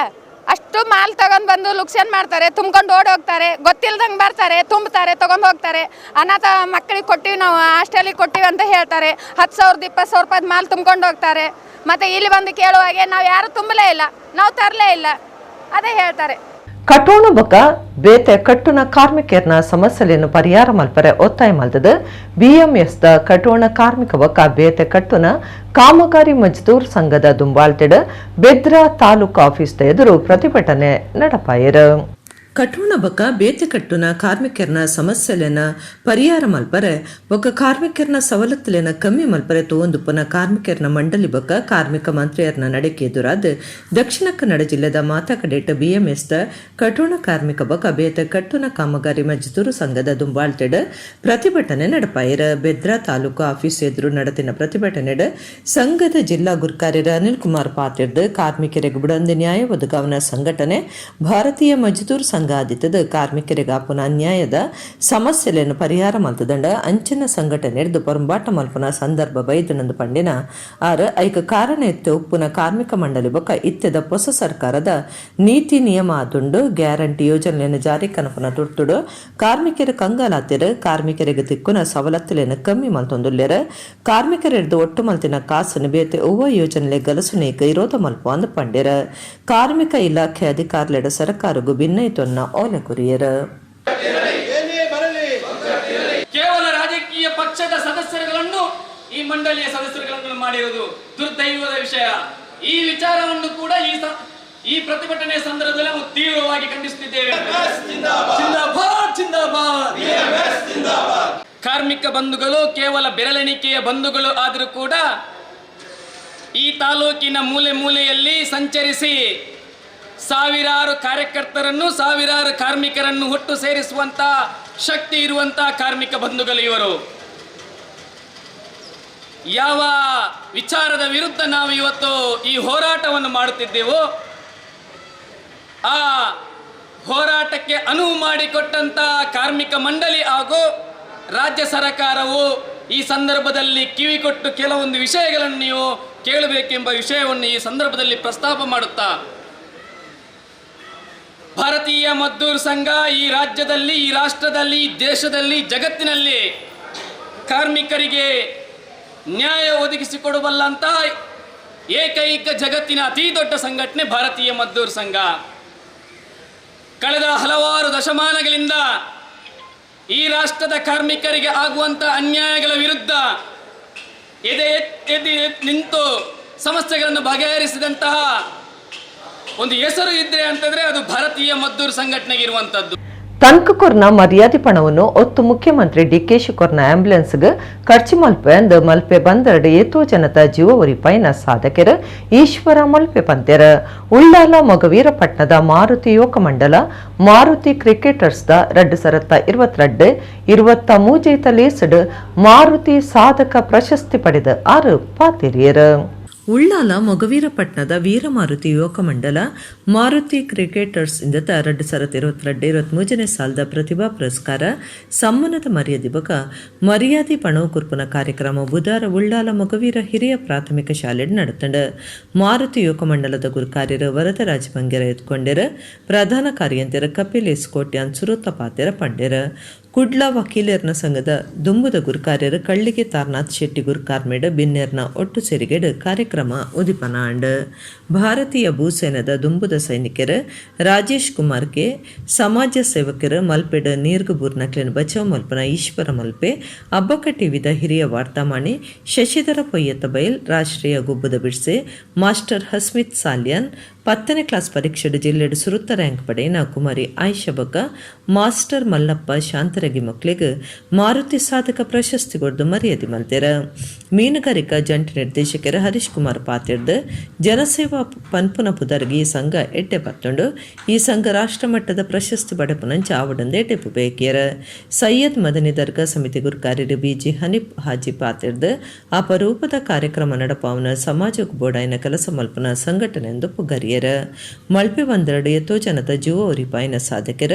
ಅಷ್ಟು ಮಾಲ್ ತಗೊಂಡು ಬಂದು ಲುಕ್ಸಾನ್ ಮಾಡ್ತಾರೆ, ತುಂಬ್ಕೊಂಡು ಓಡಿ ಹೋಗ್ತಾರೆ. ಗೊತ್ತಿಲ್ದಂಗೆ ಬರ್ತಾರೆ, ತುಂಬ್ತಾರೆ, ತೊಗೊಂಡು ಹೋಗ್ತಾರೆ. ಅನಾಥ ಮಕ್ಕಳಿಗೆ ಕೊಟ್ಟಿವಿ ನಾವು, ಹಾಸ್ಟೆಲಿಗೆ ಕೊಟ್ಟಿವಿ ಅಂತ ಹೇಳ್ತಾರೆ. 10,000ದ, 20,000 ರೂಪಾಯಿದ್ ಮಾಲ್ ತುಂಬ್ಕೊಂಡು ಹೋಗ್ತಾರೆ. ಮತ್ತು ಇಲ್ಲಿ ಬಂದು ಕೇಳುವಾಗೆ ನಾವು ಯಾರು ತುಂಬಲೇ ಇಲ್ಲ, ನಾವು ತರಲೇ ಇಲ್ಲ, ಅದೇ ಹೇಳ್ತಾರೆ.
ಕಟೋಣ ಬೊಕ ಬೇತೆ ಕಟ್ಟುನ ಕಾರ್ಮಿಕರ್ನ ಸಮಸ್ಯೆಯನ್ನು ಪರಿಹಾರ ಮಲ್ಪರೆ ಒತ್ತಾಯ ಮಲ್ತದ ಬಿಎಂಎಸ್ ದ ಕಟೋಣ ಕಾರ್ಮಿಕ ಬೊಕ ಬೇತೆ ಕಟ್ಟುನ ಕಾಮಗಾರಿ ಮಜ್ದೂರ್ ಸಂಘದ ದುಂಬಾಳ್ತೆಡ್ ಬೆದ್ರ ತಾಲೂಕು ಆಫೀಸ್ ಎದುರು ಪ್ರತಿಭಟನೆ ನಡಪಾಯರು. ಕಟೋಣ ಬೊಕ ಬೇತೆ ಕಟ್ಟುನ ಕಾರ್ಮಿಕರ್ನ ಸಮಸ್ಯೆಲೆನ ಪರಿಹಾರ ಮಲ್ಪರೆ ಬೊಕ ಕಾರ್ಮಿಕರ್ನ ಸವಲತ್ತುಲೆನ ಕಮ್ಮಿ ಮಲ್ಪರೆ ತೋಂದುಪ್ಪನ ಕಾರ್ಮಿಕರ್ನ ಮಂಡಳಿ ಬೊಕ ಕಾರ್ಮಿಕ ಮಂತ್ರಿಯರ್ನ ನಡಕೆ ಎದುರಾದ ದಕ್ಷಿಣ ಕನ್ನಡ ಜಿಲ್ಲೆದ ಮಾತಾ ಕಡೆಟ್ ಬಿಎಂಎಸ್ ದ ಕಟೋಣ ಕಾರ್ಮಿಕ ಬೊಕ ಬೇತೆ ಕಟ್ಟುನ ಕಾಮಗಾರಿ ಮಜ್ದೂರು ಸಂಘದ ದುಂಬಾಳ್ತೆಡ್ ಪ್ರತಿಭಟನೆ ನಡಪಾಯರ. ಬೆದ್ರ ತಾಲೂಕು ಆಫೀಸ್ ಎದುರು ನಡೆದಿನ ಪ್ರತಿಭಟನೆಡ್ ಸಂಘದ ಜಿಲ್ಲಾ ಗುರ್ಕಾರ್ಯರ ಅನಿಲ್ ಕುಮಾರ್ ಪಾತಿರ್ದು, ಕಾರ್ಮಿಕರಿಗೆ ಬುಡಂದಿ ನ್ಯಾಯ ಒದಗಾವನ ಸಂಘಟನೆ ಭಾರತೀಯ ಮಜ್ದೂರ್ ಸಂಘ ಆದಿತ್ತದ ಕಾರ್ಮಿಕರಿಗೆ ಆಪುನ ಅನ್ಯಾಯದ ಸಮಸ್ಯೆಗಳನ್ನು ಪರಿಹಾರ ಮಲ್ತದಂಡ ಅಂಚಿನ ಸಂಘಟನೆ ಹಿಡ್ದು ಪೊರಂಬಾಟ ಮಲ್ಪುನ ಸಂದರ್ಭ ಬೈದನಂದು ಪಂಡಿನ ಆರ್ ಐಕ ಕಾರಣ ಎತ್ತು ಉಪ್ಪುನ ಕಾರ್ಮಿಕ ಮಂಡಳಿ ಬೊಕ ಇತ್ತೆದ ಹೊಸ ಸರ್ಕಾರದ ನೀತಿ ನಿಯಮ ಆದುಂಡು. ಗ್ಯಾರಂಟಿ ಯೋಜನೆಯನ್ನು ಜಾರಿ ಕನಪುನ ತುರ್ತುಡು ಕಾರ್ಮಿಕರ ಕಂಗಾಲಾತಿರು. ಕಾರ್ಮಿಕರಿಗೆ ತಿಕ್ಕುನ ಸವಲತ್ತುಲೆನ ಕಮ್ಮಿ ಮಲ್ತೊಂದುಲ್ಲೆರ್. ಕಾರ್ಮಿಕರಿರ್ದು ಒಟ್ಟು ಮಲ್ತಿನ ಕಾಸನ್ನು ಬೇತೆ ಒವ್ವ ಯೋಜನೆ ಗಲಸುನೇಕ ಇರೋದ ಮಲ್ಪ ಅಂದ್ ಪಂಡೆರ. ಕಾರ್ಮಿಕ ಇಲಾಖೆ ಅಧಿಕಾರಿಲೆಡ ಸರ್ಕಾರಗು ಭಿನ್ನೈತೊನ್ನ ಓಲೆ ಕೊರಿಯರ್.
ಕೇವಲ ರಾಜಕೀಯ ಪಕ್ಷದ ಸದಸ್ಯರುಗಳನ್ನು ಈ ಮಂಡಳಿಯ ಸದಸ್ಯರುಗಳನ್ನು ಮಾಡಿರುವುದು ದುರ್ದೈವದ ವಿಷಯ. ಈ ವಿಚಾರವನ್ನು ಕೂಡ ಈ ಪ್ರತಿಭಟನೆಯ ಸಂದರ್ಭದಲ್ಲಿ ನಾವು ತೀವ್ರವಾಗಿ ಖಂಡಿಸುತ್ತಿದ್ದೇವೆ. ಜಿಂದಾಬಾದ್, ಜಿಂದಾಬಾದ್. ಕಾರ್ಮಿಕ ಬಂಧುಗಳು ಕೇವಲ ಬೆರಳೆಣಿಕೆಯ ಬಂಧುಗಳು ಆದರೂ ಕೂಡ ಈ ತಾಲೂಕಿನ ಮೂಲೆ ಮೂಲೆಯಲ್ಲಿ ಸಂಚರಿಸಿ ಸಾವಿರಾರು ಕಾರ್ಯಕರ್ತರನ್ನು, ಸಾವಿರಾರು ಕಾರ್ಮಿಕರನ್ನು ಒಟ್ಟು ಸೇರಿಸುವಂತ ಶಕ್ತಿ ಇರುವಂತಹ ಕಾರ್ಮಿಕ ಬಂಧುಗಳು ಇವರು. ಯಾವ ವಿಚಾರದ ವಿರುದ್ಧ ನಾವು ಇವತ್ತು ಈ ಹೋರಾಟವನ್ನು ಮಾಡುತ್ತಿದ್ದೆವೋ ಆ ಹೋರಾಟಕ್ಕೆ ಅನುವು ಮಾಡಿಕೊಟ್ಟಂಥ ಕಾರ್ಮಿಕ ಮಂಡಳಿ ಹಾಗೂ ರಾಜ್ಯ ಸರ್ಕಾರವು ಈ ಸಂದರ್ಭದಲ್ಲಿ ಕಿವಿಕೊಟ್ಟು ಕೆಲವೊಂದು ವಿಷಯಗಳನ್ನು ನೀವು ಕೇಳಬೇಕೆಂಬ ವಿಷಯವನ್ನು ಈ ಸಂದರ್ಭದಲ್ಲಿ ಪ್ರಸ್ತಾಪ ಮಾಡುತ್ತಾ, ಭಾರತೀಯ ಮದ್ದೂರು ಸಂಘ ಈ ರಾಜ್ಯದಲ್ಲಿ, ಈ ರಾಷ್ಟ್ರದಲ್ಲಿ, ಈ ದೇಶದಲ್ಲಿ, ಜಗತ್ತಿನಲ್ಲಿ ಕಾರ್ಮಿಕರಿಗೆ ನ್ಯಾಯ ಒದಗಿಸಿಕೊಡಬಲ್ಲಂತಹ ಏಕೈಕ ಜಗತ್ತಿನ ಅತಿ ದೊಡ್ಡ ಸಂಘಟನೆ ಭಾರತೀಯ ಮದ್ದೂರು ಸಂಘ. ಕಳೆದ ಹಲವಾರು ದಶಮಾನಗಳಿಂದ ಈ ರಾಷ್ಟ್ರದ ಕಾರ್ಮಿಕರಿಗೆ ಆಗುವಂಥ ಅನ್ಯಾಯಗಳ ವಿರುದ್ಧ ಎದೆ ಎದೆ ನಿಂತು ಸಮಸ್ಯೆಗಳನ್ನು ಬಗೆಹರಿಸಿದಂತಹ ಒಂದು ಹೆಸರು ಇದ್ರೆ ಅಂತಂದ್ರೆ ಅದು ಭಾರತೀಯ ಮದ್ದೂರು ಸಂಘಟನೆಗೆ ಇರುವಂಥದ್ದು.
ತನ್ಕುರ್ನ ಮರ್ಯಾದೆ ಪಣವನ್ನು ಒತ್ತು ಮುಖ್ಯಮಂತ್ರಿ ಡಿಕೆ ಶಿವಕುಮಾರ್ನ ಆಂಬ್ಯುಲೆನ್ಸ್ಗೆ ಖರ್ಚು ಮಲ್ಪೆ ಅಂದ್ ಮಲ್ಪೆ ಬಂದರಡು ಏತೋ ಜನತ ಜೀವ ಒರಿಪಾಯಿನ ಸಾಧಕರು ಈಶ್ವರ ಮಲ್ಪೆ ಪಂತೆರ. ಉಳ್ಳಾಲ ಮೊಗವೀರಪಟ್ಟಣದ ಮಾರುತಿ ಯುವಕ ಮಂಡಲ ಮಾರುತಿ ಕ್ರಿಕೆಟರ್ಸ್ the 2022 23 ಲೇಸಡ್ ಮಾರುತಿ ಸಾಧಕ ಪ್ರಶಸ್ತಿ ಪಡೆದ 6 ಪಾತಿರಿಯರು. ಉಳ್ಳಾಲ ಮೊಗವೀರಪಟ್ಟಣದ ವೀರಮಾರುತಿ ಯುವಕ ಮಂಡಲ ಮಾರುತಿ ಕ್ರಿಕೆಟರ್ಸ್ ಇಂದ 2022-23 ಸಾಲದ ಪ್ರತಿಭಾ ಪುರಸ್ಕಾರ ಸಮ್ಮಾನದ ಮರ್ಯಾದೆ ಬೊಕ ಮರ್ಯಾದೆ ಪಣವು ಕುರ್ಪುನ ಕಾರ್ಯಕ್ರಮ ಬುಧಾರ ಉಳ್ಳಾಲ ಮೊಗವೀರ ಹಿರಿಯ ಪ್ರಾಥಮಿಕ ಶಾಲೆ ನಡೆತಂಡು. ಮಾರುತಿ ಯುವಕ ಮಂಡಲದ ಗುರುಕಾರ್ಯರು ವರದರಾಜ ಬಂಗೆರ ಎತ್ಕೊಂಡೆರು. ಪ್ರಧಾನ ಕಾರ್ಯಂತೆರ ಕಪಿಲ್ ಎಸ್ ಕೋಟ್ಯಾನ್ ಸುರುತ್ತ ಪಾತೆರ ಪಂಡೆರ. ಕುಡ್ಲ ವಕೀಲರ್ನ ಸಂಘದ ದುಂಬುದ ಗುರುಕಾರ್ಯರು ಕಳ್ಳಿಗೆ ತಾರನಾಥ್ ಶೆಟ್ಟಿ ಗುರುಕಾರ್ಮೇಡ್ ಬಿನ್ನೆರ್ನ ಒಟ್ಟು ಸೇರಿಗೆಡ್ ಕಾರ್ಯಕ್ರಮ ಉದಿಪನ ಆಂಡ್. ಭಾರತೀಯ ಭೂಸೇನದ ದುಂಬುದ ಸೈನಿಕರು ರಾಜೇಶ್ ಕುಮಾರ್ ಕೆ, ಸಮಾಜ ಸೇವಕರು ಮಲ್ಪೆಡ್ ನೀರ್ಗಬೂರ್ ನಕ್ಲಿನ ಬಚಾವ್ ಮಲ್ಪನ ಈಶ್ವರ ಮಲ್ಪೆ, ಅಬ್ಬಕ್ಕ ಟಿವಿದ ಹಿರಿಯ ವಾರ್ತಾಮಾಣಿ ಶಶಿಧರ ಪೊಯ್ಯತ್ತ ಬೈಲ್, ರಾಷ್ಟ್ರೀಯ ಗುಬ್ಬದ ಬಿಡ್ಸೆ ಮಾಸ್ಟರ್ ಹಸ್ಮಿತ್ ಸಾಲ್ಯಾನ್, 10ನೇ ಕ್ಲಾಸ್ ಪರೀಕ್ಷೆಡ್ ಜಿಲ್ಲೆಡ್ ಸುರುತ್ತ ರ್ಯಾಂಕ್ ಪಡೆಯಿನ ಕುಮಾರಿ ಆಯಿಷಾ ಬೊಕ್ಕ ಮಾಸ್ಟರ್ ಮಲ್ಲಪ್ಪ ಶಾಂತರಗಿ ಮಕ್ಕಳಿಗೆ ಮಾರುತಿ ಸಾಧಕ ಪ್ರಶಸ್ತಿ ಕೊಡ್ದು ಮರ್ಯಾದೆ ಮಲ್ತೆರ. ಮೀನುಗಾರಿಕಾ ಜಂಟಿ ನಿರ್ದೇಶಕರ ಹರೀಶ್ ಕುಮಾರ್ ಪಾತಿರ್ದು ಜನಸೇವಾ ಪನ್ಪುನ ಪುದರ್ಗೆ ಈ ಸಂಘ ಎಡ್ಡೆ ಪತ್ತುಂಡು. ಈ ಸಂಘ ರಾಷ್ಟ್ರಮಟ್ಟದ ಪ್ರಶಸ್ತಿ ಪಡೆಪುನಂಚ ಆವಡಂದು ಎಡ್ಡೆಪು ಬೇಕಿಯರ. ಸೈಯದ್ ಮದನಿ ದರ್ಗಾ ಸಮಿತಿ ಗುರುಕಾರ್ಯರು ಬಿಜಿ ಹನೀಫ್ ಹಾಜಿ ಪಾತಿರ್ದು ಅಪರೂಪದ ಕಾರ್ಯಕ್ರಮ ನಡಪಾವನ ಸಮಾಜಕ್ಕೆ ಬೋಡಾಯಿನ ಕೆಲಸ ಮಲ್ಪನ ಸಂಘಟನೆ ಎಂದು ಪುಗರಿಯರ. ಮಲ್ಪೆ ಒಂದೆರಡು ಎತ್ತೋ ಜನತ ಜೀವ ಒರಿಪಾಯಿನ ಸಾಧಕರ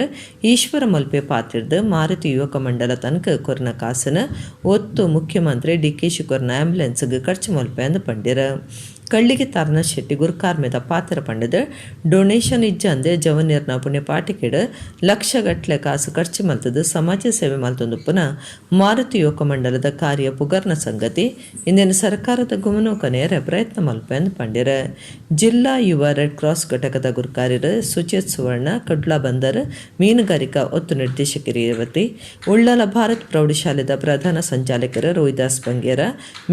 ಈಶ್ವರ ಮಲ್ಪೆ ಪಾತಿರ್ದು ಮಾರುತಿ ಯುವಕ ಮಂಡಲ ತನಕ ಕೊರ್ನ ಕಾಸನ ಒತ್ತು ಮುಖ್ಯಮಂತ್ರಿ ಡಿಕೆ ಶಿವಕುಮಾರ್ನ ಆಂಬ್ಯುಲೆನ್ಸ್ಗೆ ಖರ್ಚು ಮಲ್ಪೆ ಅಂದು ಪಂಡಿರ. ಕಳ್ಳಿಗೆ ತಾರನ ಶೆಟ್ಟಿ ಗುರುಕಾರ್ಮೆದ ಪಾತ್ರ ಪಂಡದ ಡೊನೇಷನ್ ಇಜ್ಜಂದೆ ಜವನಿಯರ್ನ ಪುಣ್ಯ ಪಾಟಿಕೆಡ್ ಲಕ್ಷಗಟ್ಲೆ ಕಾಸು ಖರ್ಚು ಮಲ್ತದ್ದು ಸಮಾಜ ಸೇವೆ ಮಲ್ತೊಂದುಪ್ಪುನ ಮಾರುತಿ ಯುವಕ ಮಂಡಲದ ಕಾರ್ಯ ಪುಗರ್ನ ಸಂಗತಿ ಇಂದಿನ ಸರ್ಕಾರದ ಗುಮನೋಕನೆಯರ ಪ್ರಯತ್ನ ಮಲ್ಪೆ ಅಂದು ಪಂಡಿರ. ಜಿಲ್ಲಾ ಯುವ ರೆಡ್ ಕ್ರಾಸ್ ಘಟಕದ ಗುರುಕಾರ್ಯರು ಸುಚೇತ್ ಸುವರ್ಣ, ಕಡ್ಲಾ ಬಂದರ್ ಮೀನುಗಾರಿಕಾ ಒತ್ತು ನಿರ್ದೇಶಕರು ರೇವತಿ, ಉಳ್ಳಾಲ ಭಾರತ್ ಪ್ರೌಢಶಾಲೆದ ಪ್ರಧಾನ ಸಂಚಾಲಕರು ರೋಹಿದಾಸ್ ಬಂಗೇರ,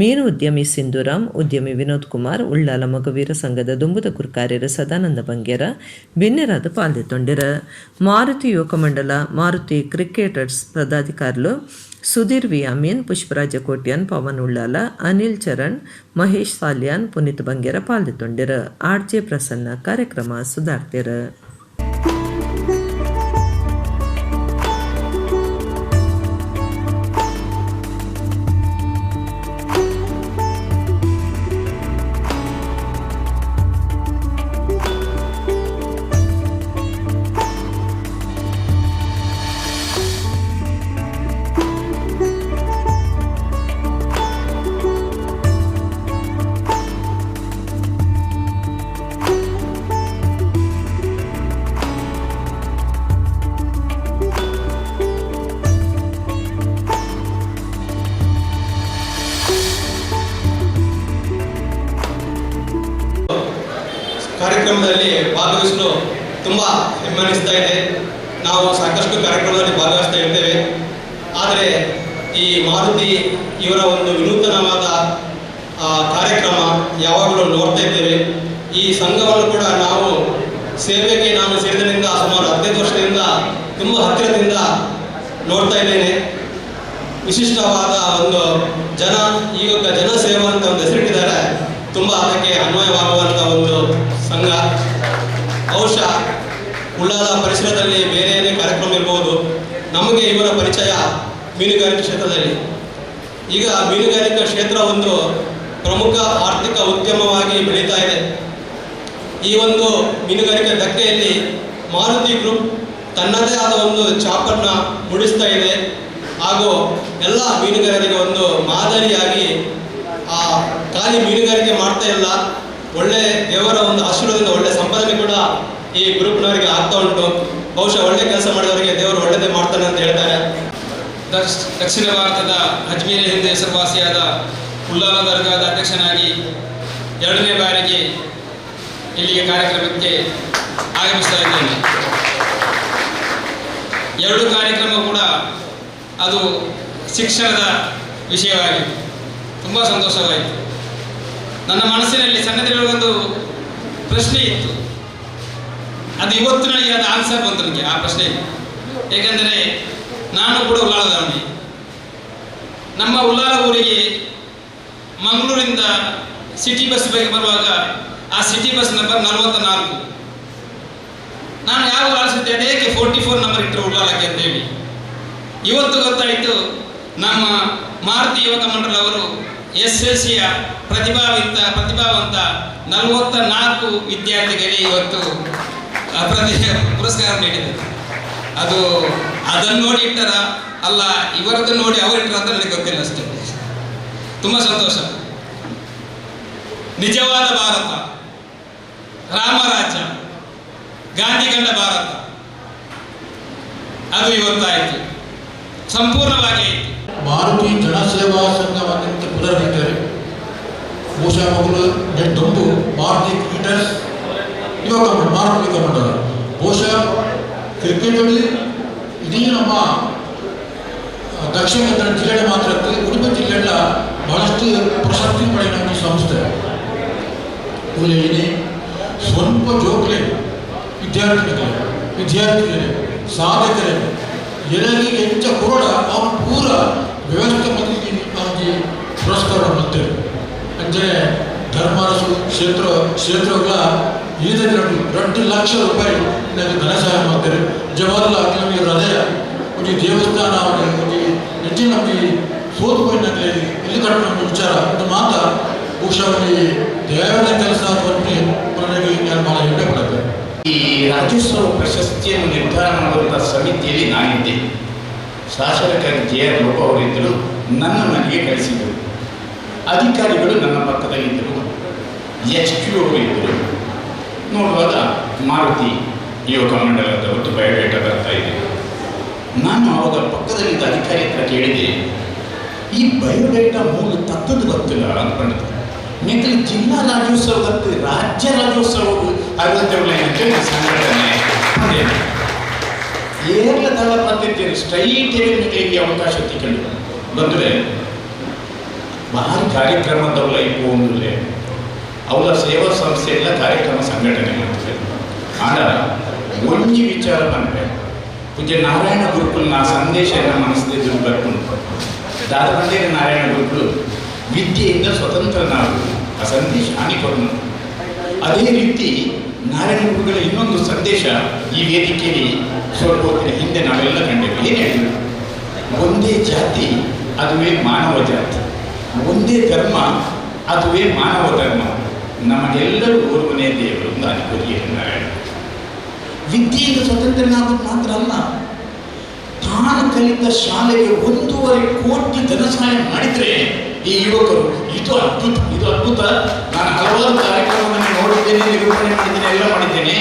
ಮೀನು ಉದ್ಯಮಿ ಸಿಂಧುರಾಮ್, ಉದ್ಯಮಿ ವಿನೋದ್ ಕುಮಾರ್, ಉಳ್ಳಾಲ ಮಗವೀರ ಸಂಘದ ದುಂಬುದ ಕುರ್ಕಾರ್ಯರು ಸದಾನಂದ ಬಂಗೇರ ಬಿನ್ನೆರಾದ ಪಾಲ್ದೆತ್ತೊಂಡಿರ. ಮಾರುತಿ ಯುವಕ ಮಂಡಲ ಮಾರುತಿ ಕ್ರಿಕೆಟರ್ಸ್ ಪದಾಧಿಕಾರಿಲು ಸುಧೀರ್ ವಿ ಅಮೀನ್, ಪುಷ್ಪರಾಜ ಕೋಟ್ಯಾನ್, ಪವನ್ ಉಳ್ಳಾಲ, ಅನಿಲ್ ಚರಣ್, ಮಹೇಶ್ ಸಾಲ್ಯಾನ್, ಪುನೀತ್ ಬಂಗೇರ ಪಾಲ್ದೆತ್ತೊಂಡಿರ. ಆರ್ ಜೆ ಪ್ರಸನ್ನ ಕಾರ್ಯಕ್ರಮ ಸುಧಾರ್ತಿರ.
ಕಾರ್ಯಕ್ರಮದಲ್ಲಿ ಭಾಗವಹಿಸಲು ತುಂಬ ಹೆಮ್ಮೆ ಅನಿಸ್ತಾ ಇದೆ. ನಾವು ಸಾಕಷ್ಟು ಕಾರ್ಯಕ್ರಮದಲ್ಲಿ ಭಾಗವಹಿಸ್ತಾ ಇರ್ತೇವೆ. ಆದರೆ ಈ ಮಾರುತಿ ಇವರ ಒಂದು ವಿನೂತನವಾದ ಕಾರ್ಯಕ್ರಮ ಯಾವಾಗಲೂ ನೋಡ್ತಾ ಇದ್ದೇವೆ. ಈ ಸಂಘವನ್ನು ಕೂಡ ನಾವು ಸೇವೆಗೆ ನಾನು ಸೇರಿದ್ರಿಂದ ಸುಮಾರು 15 ವರ್ಷದಿಂದ ತುಂಬ ಹತ್ತಿರದಿಂದ ನೋಡ್ತಾ ಇದ್ದೇನೆ. ವಿಶಿಷ್ಟವಾದ ಒಂದು ಜನ ಈಗ ಜನಸೇವಾ ಅಂತ ಒಂದು ಹೆಸರಿಟ್ಟಿದ್ದಾರೆ. ತುಂಬ ಅದಕ್ಕೆ ಅನ್ವಯವಾಗುವಂಥ ಒಂದು ಸಂಘ. ಬಹುಶಃ ಉಳ್ಳಾಲ ಪರಿಸರದಲ್ಲಿ ಬೇರೆ ಏನೇ ಕಾರ್ಯಕ್ರಮ ಇರ್ಬೋದು, ನಮಗೆ ಇವರ ಪರಿಚಯ ಮೀನುಗಾರಿಕೆ ಕ್ಷೇತ್ರದಲ್ಲಿ. ಈಗ ಮೀನುಗಾರಿಕಾ ಕ್ಷೇತ್ರ ಒಂದು ಪ್ರಮುಖ ಆರ್ಥಿಕ ಉದ್ಯಮವಾಗಿ ಬೆಳೀತಾ ಇದೆ. ಈ ಒಂದು ಮೀನುಗಾರಿಕೆ ಧಕ್ಕೆಯಲ್ಲಿ ಮಾರುತಿ ಗ್ರೂಪ್ ತನ್ನದೇ ಆದ ಒಂದು ಛಾಪನ್ನು ಮೂಡಿಸ್ತಾ ಇದೆ. ಹಾಗೂ ಎಲ್ಲ ಮೀನುಗಾರರಿಗೆ ಒಂದು ಮಾದರಿಯಾಗಿ ಆ ಖಾಲಿ ಮೀನುಗಾರಿಕೆ ಮಾಡ್ತಾ ಇಲ್ಲ, ಒಳ್ಳೆ ದೇವರ ಒಂದು ಆಶೀರ್ವಾದದಿಂದ ಒಳ್ಳೆ ಸಂಪಾದನೆ ಕೂಡ ಈ ಗ್ರೂಪ್ನವರಿಗೆ ಆಗ್ತಾ ಉಂಟು. ಬಹುಶಃ ಒಳ್ಳೆ ಕೆಲಸ ಮಾಡಿದವರಿಗೆ ದೇವರು ಒಳ್ಳೆಯದೇ ಮಾಡ್ತಾನೆ ಅಂತ ಹೇಳ್ತಾರೆ.
ದಕ್ಷಿಣ ಭಾರತದ ಅಜ್ಮೀರ್ ಹಿಂದೆ ಹೆಸರುವಾಸಿಯಾದ ಉಲ್ಲಾಲ ದರ್ಗಾದ ಅಧ್ಯಕ್ಷನಾಗಿ ಎರಡನೇ ಬಾರಿಗೆ ಇಲ್ಲಿಗೆ ಕಾರ್ಯಕ್ರಮಕ್ಕೆ ಆಗಮಿಸ್ತಾ ಇದ್ದೇನೆ. ಎರಡು ಕಾರ್ಯಕ್ರಮ ಕೂಡ ಅದು ಶಿಕ್ಷಣದ ವಿಷಯವಾಗಿ ತುಂಬ ಸಂತೋಷವಾಯಿತು. ನನ್ನ ಮನಸ್ಸಿನಲ್ಲಿ ಸಣ್ಣದಿರುವಾಗ ಒಂದು ಪ್ರಶ್ನೆ ಇತ್ತು, ಅದು ಇವತ್ತು ನನಗೆ ಅದು ಆನ್ಸರ್ ಬಂತು ನನಗೆ ಆ ಪ್ರಶ್ನೆಗೆ. ಏಕೆಂದರೆ ನಾನು ಕೂಡ ಉಲ್ಲಾಳದವನೇ. ನಮ್ಮ ಉಲ್ಲಾಳ ಊರಿಗೆ ಮಂಗಳೂರಿಂದ ಸಿಟಿ ಬಸ್ ಬಗ್ಗೆ ಬರುವಾಗ ಆ ಸಿಟಿ ಬಸ್ ನಂಬರ್ 44. ನಾನು ಯಾವಾಗ ಆಲಿಸಿದ್ದೆ ಅದೇಕೆ 44 ನಂಬರ್ ಇಟ್ಟರು ಉಲ್ಲಾಳಕ್ಕೆ ಅಂತೇಳಿ. ಇವತ್ತು ಗೊತ್ತಾಯಿತು, ನಮ್ಮ ಮಾರುತಿ ಯುವಕ ಮಂಡಲ ಅವರು SSCಯ ಪ್ರತಿಭಾವಂತ 44 ವಿದ್ಯಾರ್ಥಿಗಳಿಗೆ ಇವತ್ತು ಪುರಸ್ಕಾರ ನೀಡಿದರು. ಅದು ಅದನ್ನು ನೋಡಿ ಇಟ್ಟರ ಅಲ್ಲ, ಇವರದ್ದು ನೋಡಿ ಅವರು ಇಟ್ಟರ ಅಂತ ನನಗೆ ಗೊತ್ತಿಲ್ಲ ಅಷ್ಟೇ. ತುಂಬ ಸಂತೋಷ. ನಿಜವಾದ ಭಾರತ, ರಾಮರಾಜ್ಯ, ಗಾಂಧಿ ಕಂಡ ಭಾರತ, ಅದು ಇವತ್ತಾಯಿತು, ಸಂಪೂರ್ಣವಾಗಿ ಆಯಿತು.
ಮಾರುತಿ ಜನಸೇವಾ ಸಂಘ ಪುನರ್ನಿದ್ದಾರೆ. ಬಹುಶಃ ಮಗಳು ದೊಡ್ಡ ಮಾರುತಿ ಕ್ರಿಕೆಟರ್ಸ್ ಯುವಕ ಮಾರುತಿ ಯುವಕ ಮಂಡಲ. ಬಹುಶಃ ಕ್ರಿಕೆಟಲ್ಲಿ ಇಡೀ ನಮ್ಮ ದಕ್ಷಿಣ ಕನ್ನಡ ಜಿಲ್ಲೆ ಮಾತ್ರ ಉಡುಪಿ ಜಿಲ್ಲೆಲ್ಲ ಭಾಳಷ್ಟು ಪ್ರಶಸ್ತಿ ಪಡೆದ ಒಂದು ಸಂಸ್ಥೆ. ಇಲ್ಲಿ ಸ್ವಲ್ಪ ಜೋಕ್ಲೆ ವಿದ್ಯಾರ್ಥಿಗಳೇ ವಿದ್ಯಾರ್ಥಿಗಳೇ ಸಾಧಕರೇ ಎಲ್ಲರಿಗೆ ಹೆಚ್ಚ ಕೊರೋಡ ಅವನು ಪೂರ ವ್ಯವಸ್ಥೆ ಅವನಿಗೆ ಪುರಸ್ಕಾರ ಮಾಡ್ತೇವೆ. ಅಂದರೆ ಧರ್ಮರಸು ಕ್ಷೇತ್ರಗಳ ಈದ 2 ಲಕ್ಷ ರೂಪಾಯಿ ನನಗೆ ಧನ ಸಹಾಯ ಮಾಡ್ತಾರೆ. ಜವಾಹರ್ಲಾಲ್ ನಮಗೆ ಹೃದಯ ಒಂದು ದೇವಸ್ಥಾನ ಒಂದು ಹೆಚ್ಚಿನ ನಮಗೆ ಸೋತು ನಮಗೆ ಇಲ್ಲಿ ಕಟ್ಟಡ ವಿಚಾರ ಒಂದು ಮಾತ ಬಹುಶಃ ದೇವರ ಕೆಲಸ ಅಥವಾ ಭಾಳ ಹೆಮ್ಮೆ ಪಡುತ್ತೆ.
ಈ ರಾಜ್ಯೋತ್ಸವ ಪ್ರಶಸ್ತಿಯನ್ನು ನಿರ್ಧಾರ ಮಾಡುವಂಥ ಸಮಿತಿಯಲ್ಲಿ ನಾನಿದ್ದೆ. ಶಾಸಕರಾಗಿ ಜೆ ಆರ್ ಲೋಪ ಅವರಿದ್ದರು, ನನ್ನ ಮನೆಗೆ ಕಳಿಸಿದರು. ಅಧಿಕಾರಿಗಳು ನನ್ನ ಪಕ್ಕದಲ್ಲಿದ್ದರು, ಎಚ್ ಕ್ಯೂ ಅವರು ಇದ್ದರು. ನೋಡುವಾಗ ಮಾರುತಿ ಯುವಕ ಮಂಡಲದ ಒಟ್ಟು ಬಯೋಡೇಟಾ ಬರ್ತಾ ಇದೆ. ನಾನು ಆವಾಗ ಪಕ್ಕದಲ್ಲಿದ್ದ ಅಧಿಕಾರಿ ಹತ್ರ ಕೇಳಿದೆ, ಈ ಬಯೋಡೇಟಾ ಮೂಲ ತತ್ತದ್ದು ಗೊತ್ತಿಲ್ಲ ಅಂದ್ಕೊಂಡಿದ್ದೆ. ಮೇಕಲ್ಲಿ ಜಿಲ್ಲಾ ರಾಜ್ಯೋತ್ಸವ ಗೊತ್ತು, ರಾಜ್ಯ ರಾಜ್ಯೋತ್ಸವ ಅರವತ್ತೇಳು ಅಂತೇಳಿ ಸಂಘಟನೆ ಏರ್ಲ ದಳ ಪದ್ಧತಿಯನ್ನು ಸ್ಟ್ರೈಟ್ ನಿಮಗೆ ಅವಕಾಶ ತಿಕ್ಕಳು ಬಂದರೆ ಭಾರಿ ಕಾರ್ಯಕ್ರಮದವಲ್ಲ ಇಪ್ಪು ಒಂದುಲೆ ಅವರ ಸೇವಾ ಸಂಸ್ಥೆಯೆಲ್ಲ ಕಾರ್ಯಕ್ರಮ ಸಂಘಟನೆ ಮಾಡ್ತಾರೆ. ಆಗ ಒಂಜಿ ವಿಚಾರ ಬಂದರೆ ಪೂಜ್ಯ ನಾರಾಯಣ ಗುರುಕುಲ್ ನಾ ಸಂದೇಶ ಮನಸ್ಸಿಗೆ ದುಡ್ಡು ಬರ್ಕೊಂಡು ದಾದಬಂದೇನ ನಾರಾಯಣ ಗುರುಕುಲು ವಿದ್ಯೆಯಿಂದ ಸ್ವತಂತ್ರನಾಗು ಆ ಸಂದೇಶ ಹಾನಿ ಕೊಡನು. ಅದೇ ರೀತಿ ನಾರಾಯಣ ಗುರುಗಳ ಇನ್ನೊಂದು ಸಂದೇಶ ಈ ವೇದಿಕೆಯಲ್ಲಿ ಸ್ವಲ್ಪ ಹೊತ್ತಿನ ಹಿಂದೆ ನಾವೆಲ್ಲ ಕಂಡೇವೆ. ಏನು ಹೇಳಿದರು? ಒಂದೇ ಜಾತಿ ಅದುವೇ ಮಾನವ ಜಾತಿ, ಒಂದೇ ಧರ್ಮ ಅದುವೇ ಮಾನವ ಧರ್ಮ, ನಮಗೆಲ್ಲರೂ ಓರ್ವನೇ ದೇವರು ಅಂತ ನಾರಾಯಣ. ವಿದ್ಯೆಯಿಂದ ಸ್ವತಂತ್ರನಾಗೋದು ಮಾತ್ರ ಅಲ್ಲ, ತಾನು ಕಲಿತ ಶಾಲೆಗೆ 1.5 ಕೋಟಿ ಧನಸಹಾಯ ಮಾಡಿದರೆ ಈ ಯುವಕರು, ಇದು ಅದ್ಭುತ, ಇದು ಅದ್ಭುತ. ನಾನು ಹಲವಾರು ಕಾರ್ಯಕ್ರಮವನ್ನು ನೋಡಿದ್ದೇನೆ, ನಿರೂಪಣೆ ಮಾಡಿದ್ದೇನೆ, ಎಲ್ಲ ಮಾಡಿದ್ದೇನೆ.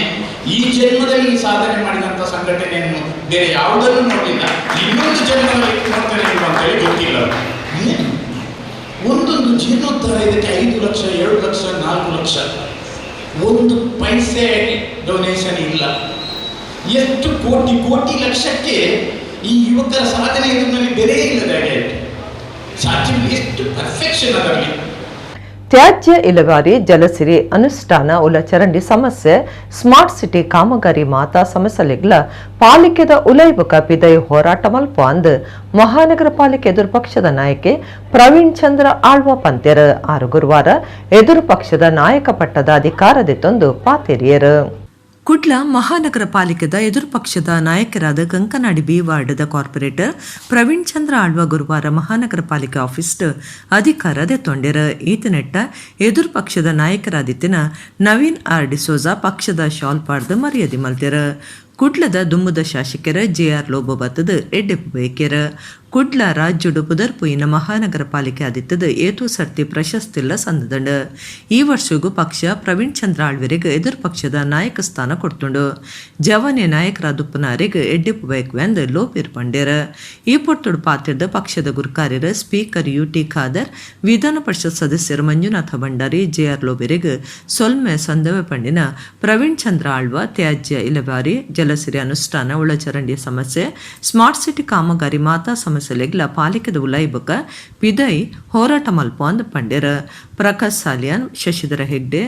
ಈ ಜನ್ಮದಲ್ಲಿ ಈ ಸಾಧನೆ ಮಾಡಿದಂಥ ಸಂಘಟನೆಯನ್ನು ಬೇರೆ ಯಾವುದನ್ನು ನೋಡಿಲ್ಲ. ಇನ್ನೊಂದು ಜನ್ಮದಲ್ಲಿ ನೋಡ್ತಾನೆ ಇಲ್ವ ಅಂತೇಳಿ ಗೊತ್ತಿಲ್ಲ. ಏನು ಒಂದೊಂದು ಜೀರ್ಣೋದ್ಧಾರ ಇದಕ್ಕೆ 5 ಲಕ್ಷ, 2 ಲಕ್ಷ, 4 ಲಕ್ಷ, ಒಂದು ಪೈಸೆ ಡೊನೇಷನ್ ಇಲ್ಲ. ಎಷ್ಟು ಕೋಟಿ ಕೋಟಿ ಲಕ್ಷಕ್ಕೆ ಈ ಯುವಕರ ಸಾಧನೆ ಎದುರಿನಲ್ಲಿ ಬೆಲೆ ಇಲ್ಲದ ಹಾಗೆ ಆಯಿತು. ಸಾಧ್ಯ ಎಷ್ಟು ಪರ್ಫೆಕ್ಷನ್ ಅದರಲ್ಲಿ.
ತ್ಯಾಜ್ಯ ಇಲೆವಾರಿ, ಜಲಸಿರಿ ಅನುಷ್ಠಾನ ಉಲ ಚರಂಡಿ ಸಮಸ್ಯೆ, ಸ್ಮಾರ್ಟ್ ಸಿಟಿ ಕಾಮಗಾರಿ ಮಾತಾ ಸಮಸ್ಯೆಗಳ ಪಾಲಿಕೆದ ಉಲೈಬುಕ ಪಿದೈ ಹೋರಾಟ ಮಲ್ಪ ಅಂದ್ ಮಹಾನಗರ ಪಾಲಿಕೆ ಎದುರು ಪಕ್ಷದ ನಾಯಕೆ ಪ್ರವೀಣ್ ಚಂದ್ರ ಆಳ್ವ ಪಂತೆರ್ ಆರು ಗುರುವಾರ ಎದುರು ಪಕ್ಷದ ನಾಯಕ ಪಟ್ಟದ ಅಧಿಕಾರದಿತ್ತೊಂದು ಪಾತೆರಿಯರು. ಕುಡ್ಲ ಮಹಾನಗರ ಪಾಲಿಕೆದ ಎದುರು ಪಕ್ಷದ ನಾಯಕರಾದ ಕಂಕನಾಡಿ ಬಿ ವಾರ್ಡ್ದ ಕಾರ್ಪೊರೇಟರ್ ಪ್ರವೀಣ್ ಚಂದ್ರ ಆಳ್ವ ಗುರುವಾರ ಮಹಾನಗರ ಪಾಲಿಕೆ ಆಫೀಸ್ ಅಧಿಕಾರ ದೆತ್ತೊಂಡೆರ. ಈತನೆಟ್ಟ ಎದುರು ಪಕ್ಷದ ನಾಯಕರಾದಿತ್ತಿನ ನವೀನ್ ಆರ್ ಡಿಸೋಜಾ ಪಕ್ಷದ ಶಾಲ್ ಪಾಡ್ದು ಮರ್ಯಾದೆ ಮಲ್ತೆರ. ಕುಡ್ಲದ ದುಮ್ಮುದ ಶಾಸಕರ ಜೆಆರ್ ಲೋಬೋ ಬತ್ತದ ಎಡ್ಡೆಪ್ಪು ಬಯಕೆರ್. ಕುಡ್ಲ ರಾಜ್ಯಡು ಪುದರ್ಪುಯಿನ ಮಹಾನಗರ ಪಾಲಿಕೆ ಆದಿತ್ತದ ಏತೋ ಸರ್ತಿ ಪ್ರಶಸ್ತಿಲ್ಲ ಸಂದದಂಡು. ಈ ವರ್ಷಗೂ ಪಕ್ಷ ಪ್ರವೀಣ್ ಚಂದ್ರ ಆಳ್ವೆರೆಗ್ ಎದುರು ಪಕ್ಷದ ನಾಯಕ ಸ್ಥಾನ ಕೊಡ್ತುಂಡು. ಜವನೆ ನಾಯಕರಾದುಪ್ಪನಾರೆಗ್ ಎಡ್ಡೆಪ್ಪು ಬಯಕುವೆಂದ್ ಲೋಪೇರ್ ಪಂಡೆರ್. ಈ ಪೊರ್ತುಡು ಪಾತೆರ್ದ ಪಕ್ಷದ ಗುರುಕಾರ್ಯರು ಸ್ಪೀಕರ್ ಯುಟಿ ಖಾದರ್, ವಿಧಾನ ಪರಿಷತ್ ಸದಸ್ಯರು ಮಂಜುನಾಥ ಭಂಡಾರಿ, ಜೆಆರ್ ಲೋಬೆರೆಗ್ ಸೊಲ್ಮೆ ಸಂದವೆ ಪಂಡಿನ ಪ್ರವೀಣ್ ಚಂದ್ರ ಆಳ್ವ ತ್ಯಾಜ್ಯ ಇಲೆವಾರಿ, ಜಲಸಿರಿ ಅನುಷ್ಠಾನ, ಒಳಚರಂಡಿ ಸಮಸ್ಯೆ, ಸ್ಮಾರ್ಟ್ ಸಿಟಿ ಕಾಮಗಾರಿ ಮಾತಾ ಸಮಸ್ಯೆಲೆಗ್ಲ ಪಾಲಿಕೆದ ಉಲಾಯಿ ಬೊಕ್ಕ ಪಿದೈ ಹೋರಾಟ ಮಲ್ಪ ಅಂದ್ ಪಂಡೆರ್. ಪ್ರಕಾಶ್ ಸಾಲಿಯಾನ್, ಶಶಿಧರ ಹೆಗ್ಡೆ,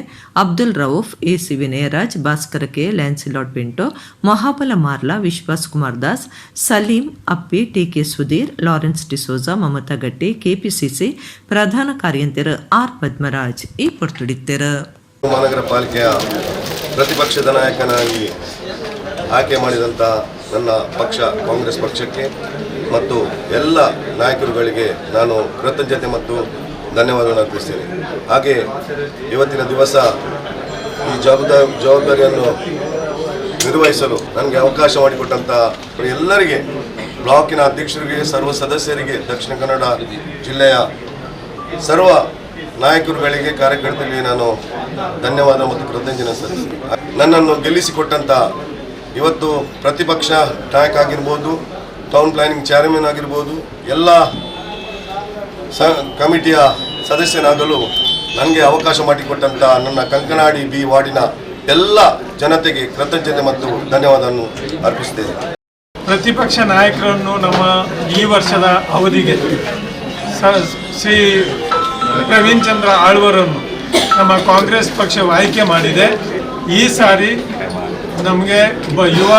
ಅಬ್ದುಲ್ ರೌಫ್, ಎಸಿ ವಿನಯರಾಜ್, ಭಾಸ್ಕರ ಕೆ, ಲ್ಯಾನ್ಸಿಲಾಟ್ ಪಿಂಟೋ, ಮಹಾಬಲ ಮಾರ್ಲಾ, ವಿಶ್ವಾಸ್ ಕುಮಾರ್ ದಾಸ್, ಸಲೀಂ ಅಪ್ಪಿ, ಟಿಕೆ ಸುಧೀರ್, ಲಾರೆನ್ಸ್ ಡಿಸೋಜಾ, ಮಮತಾ ಗಟ್ಟಿ, ಕೆಪಿಸಿಸಿ ಪ್ರಧಾನ ಕಾರ್ಯಂತೆರ್ ಆರ್ ಪದ್ಮರಾಜ್ ಈ ಪೊರ್ತುಡಿತ್ತೆರ್.
ಮಹಾನಗರ ಪಾಲಿಕೆಯ ಪ್ರತಿಪಕ್ಷದ ನಾಯಕನಾಗಿ ಆಯ್ಕೆ ಮಾಡಿದಂಥ ನನ್ನ ಪಕ್ಷ ಕಾಂಗ್ರೆಸ್ ಪಕ್ಷಕ್ಕೆ ಮತ್ತು ಎಲ್ಲ ನಾಯಕರುಗಳಿಗೆ ನಾನು ಕೃತಜ್ಞತೆ ಮತ್ತು ಧನ್ಯವಾದಗಳನ್ನು ಅರ್ಪಿಸ್ತೇನೆ. ಹಾಗೆ ಇವತ್ತಿನ ದಿವಸ ಈ ಜವಾಬ್ದಾರಿಯನ್ನು ನಿರ್ವಹಿಸಲು ನನಗೆ ಅವಕಾಶ ಮಾಡಿಕೊಟ್ಟಂಥ ಎಲ್ಲರಿಗೆ, ಬ್ಲಾಕಿನ ಅಧ್ಯಕ್ಷರಿಗೆ, ಸರ್ವ ಸದಸ್ಯರಿಗೆ, ದಕ್ಷಿಣ ಕನ್ನಡ ಜಿಲ್ಲೆಯ ಸರ್ವ ನಾಯಕರುಗಳಿಗೆ, ಕಾರ್ಯಕರ್ತರಿಗೆ ನಾನು ಧನ್ಯವಾದ ಮತ್ತು ಕೃತಜ್ಞತೆ ಸಲ್ಲಿಸ್ತೀನಿ. ನನ್ನನ್ನು ಗೆಲ್ಲಿಸಿಕೊಟ್ಟಂಥ ಇವತ್ತು ಪ್ರತಿಪಕ್ಷ ನಾಯಕ ಆಗಿರ್ಬೋದು, ಟೌನ್ ಪ್ಲಾನಿಂಗ್ ಚೇರ್ಮನ್ ಆಗಿರ್ಬೋದು, ಎಲ್ಲ ಕಮಿಟಿಯ ಸದಸ್ಯನಾಗಲು ನನಗೆ ಅವಕಾಶ ಮಾಡಿಕೊಟ್ಟಂಥ ನನ್ನ ಕಂಕನಾಡಿ ಬಿ ವಾರ್ಡಿನ ಎಲ್ಲ ಜನತೆಗೆ ಕೃತಜ್ಞತೆ ಮತ್ತು ಧನ್ಯವಾದವನ್ನು ಅರ್ಪಿಸುತ್ತೇನೆ.
ಪ್ರತಿಪಕ್ಷ ನಾಯಕರನ್ನು ನಮ್ಮ ಈ ವರ್ಷದ ಅವಧಿಗೆ ಶ್ರೀ ಪ್ರವೀಣ್ ಚಂದ್ರ ಆಳ್ವರನ್ನು ನಮ್ಮ ಕಾಂಗ್ರೆಸ್ ಪಕ್ಷವು ಆಯ್ಕೆ ಮಾಡಿದೆ. ಈ ಸಾರಿ ನಮಗೆ ಒಬ್ಬ ಯುವ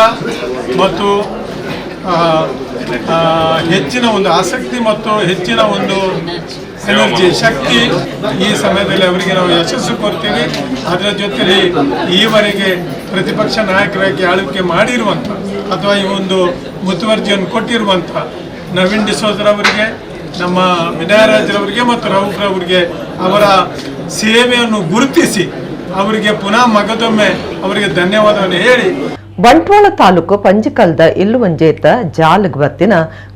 ಮತ್ತು ಹೆಚ್ಚಿನ ಒಂದು ಆಸಕ್ತಿ ಮತ್ತು ಹೆಚ್ಚಿನ ಒಂದು ಎನರ್ಜಿ, ಶಕ್ತಿ ಈ ಸಮಯದಲ್ಲಿ ಅವರಿಗೆ ನಾವು ಯಶಸ್ಸು ಕೊಡ್ತೀವಿ. ಅದರ ಜೊತೆಯಲ್ಲಿ ಈವರೆಗೆ ಪ್ರತಿಪಕ್ಷ ನಾಯಕರಾಗಿ ಆಳ್ವಿಕೆ ಮಾಡಿರುವಂಥ ಅಥವಾ ಈ ಒಂದು ಮುತುವರ್ಜಿಯನ್ನು ಕೊಟ್ಟಿರುವಂಥ ನವೀನ್ ಡಿಸೋಜರವರಿಗೆ, ನಮ್ಮ ವಿನಯರಾಜ್ರವರಿಗೆ ಮತ್ತು ರೌಫ್ರವರಿಗೆ ಅವರ ಸೇವೆಯನ್ನು ಗುರುತಿಸಿ ಅವರಿಗೆ ಪುನಃ ಮಗದೊಮ್ಮೆ ಅವರಿಗೆ ಧನ್ಯವಾದವನ್ನು ಹೇಳಿ.
ಬಂಟ್ವಾಳ ತಾಲೂಕು ಪಂಜಿಕಲ್ದ ಇಲ್ಲುವಂಜೇತ ಜಾಲಗ್ ಬತ್ತಿನ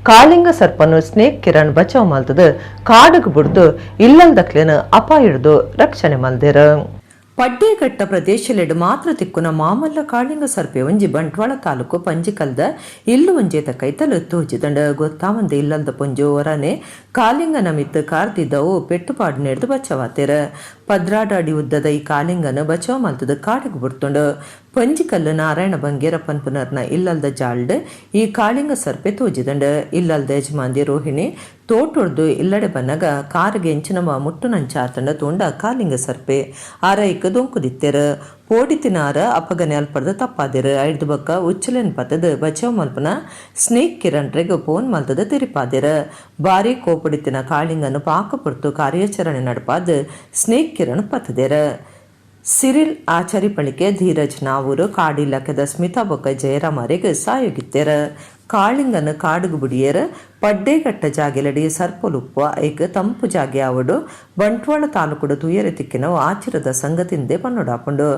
ಕಾಳಿಂಗ ಸರ್ಪನು ಸ್ನೇಕ್ ಕಿರಣ್ ಬಚಾವ್ ಮಲ್ತದ ಕಾಡುಗ್ ಬುಡ್ದು ಇಲ್ಲಲ್ದಕ್ಲೆನ ಅಪಾಯ ಹಿಡ್ದು ರಕ್ಷಣೆ ಮಲ್ದೆರ್. ಪಡ್ಡೇಘಟ್ಟ ಪ್ರದೇಶಲೆಡ್ ಮಾತ್ರ ತಿಕ್ಕುನ ಮಾಮಲ್ಲ ಕಾಳಿಂಗ ಸರ್ಪೆ ಒಂಜಿ ಬಂಟ್ವಾಳ ತಾಲೂಕು ಪಂಜಿಕಲ್ದ ಇಲ್ಲುವಂಜೇತ ಕೈತಲು ತೋಜಿದಂಡ. ಗೊತ್ತಾವಂದೆ ಇಲ್ಲಲ್ದ ಪೊಂಜು ಒರನೆ ಕಾಲಿಂಗನ ಮಿತ್ತು ಕಾರ್ದಿದ್ದವು ಪೆಟ್ಟುಪಾಡು ನೆಡ್ದು ಬಚಾವಾತೆರ್. 12 ಅಡಿ ಉದ್ದದ ಈ ಕಾಲಿಂಗನ ಬಚಾವ್ ಮಲ್ತದ ಕಾಡಿಗೆ ಬುಡ್ತುಂಡು. ಪಂಜಿಕಲ್ಲು ನಾರಾಯಣ ಬಂಗೇರ ಪನ್ಪುನರ್ನ ಇಲ್ಲಲ್ದ ಜಾಲ್ಡ್ ಈ ಕಾಳಿಂಗ ಸರ್ಪೆ ತೋಜಿದಂಡ. ಇಲ್ಲಲ್ದ ಯಜಮಾಂದಿ ರೋಹಿಣಿ ತೋಟೊಡ್ದು ಇಲ್ಲಡೆ ಬನ್ನಗ ಕಾರಿಗೆ ಎಂಚಿನವ ಮುಟ್ಟುನಂಚಾತಂಡ ತೋಂಡ ಕಾಲಿಂಗ ಸರ್ಪೆ ಆರೈಕ್ ದೊಂಕುದಿತ್ತೆರ್. ಪೋಡಿತಿನಾರ ಅಪಗನೆ ಅಲ್ಪರ್ದ ತಪ್ಪಾದಿರು. ಐದು ಬಕ್ಕ ಉಚ್ಚಲೆನ್ ಪತ್ತದ ಬಚಾವ್ ಮಲ್ಪನ ಸ್ನೇಕ್ ಕಿರಣ್ರೆಗ್ ಫೋನ್ ಮಲ್ತದ ತೆರಿಪಾದಿರು. ಬಾರಿ ಕೋಪಡಿತಿನ ಕಾಳಿಂಗನು ಪಾಕ ಪೊರ್ತು ಕಾರ್ಯಾಚರಣೆ ನಡಪಾದ್ ಸ್ನೇಕ್ ಕಿರಣ್ ಪತ್ತದೇರ. ಸಿರಿಲ್ ಆಚಾರಿ ಪಳಿಕೆ, ಧೀರಜ್ ನಾವೂರು, ಕಾಡು ಇಲಾಖೆದ ಸ್ಮಿತಾ ಬೊಕ್ಕ ಜಯರಾಮರಿಗೆ ಸಾಯೋಗಿತ್ತೆರ್. ಕಾಳಿಂಗನ ಕಾಡುಗು ಬುಡಿಯೇರ್. ಪಡ್ಡೇಗಟ್ಟ ಜಾಗೆಲಡಿ ಸರ್ಪೊಲುಪ್ಪ ಐಕ್ ತಂಪು ಜಾಗೆ ಆವಡು. ಬಂಟ್ವಾಳ ತಾಲೂಕುಡು ತುಯರೆ ತಿಕ್ಕಿನವು ಆಚಿರದ ಸಂಗತಿಂದೆ ಪನ್ನುಡಾಪುಂಡು.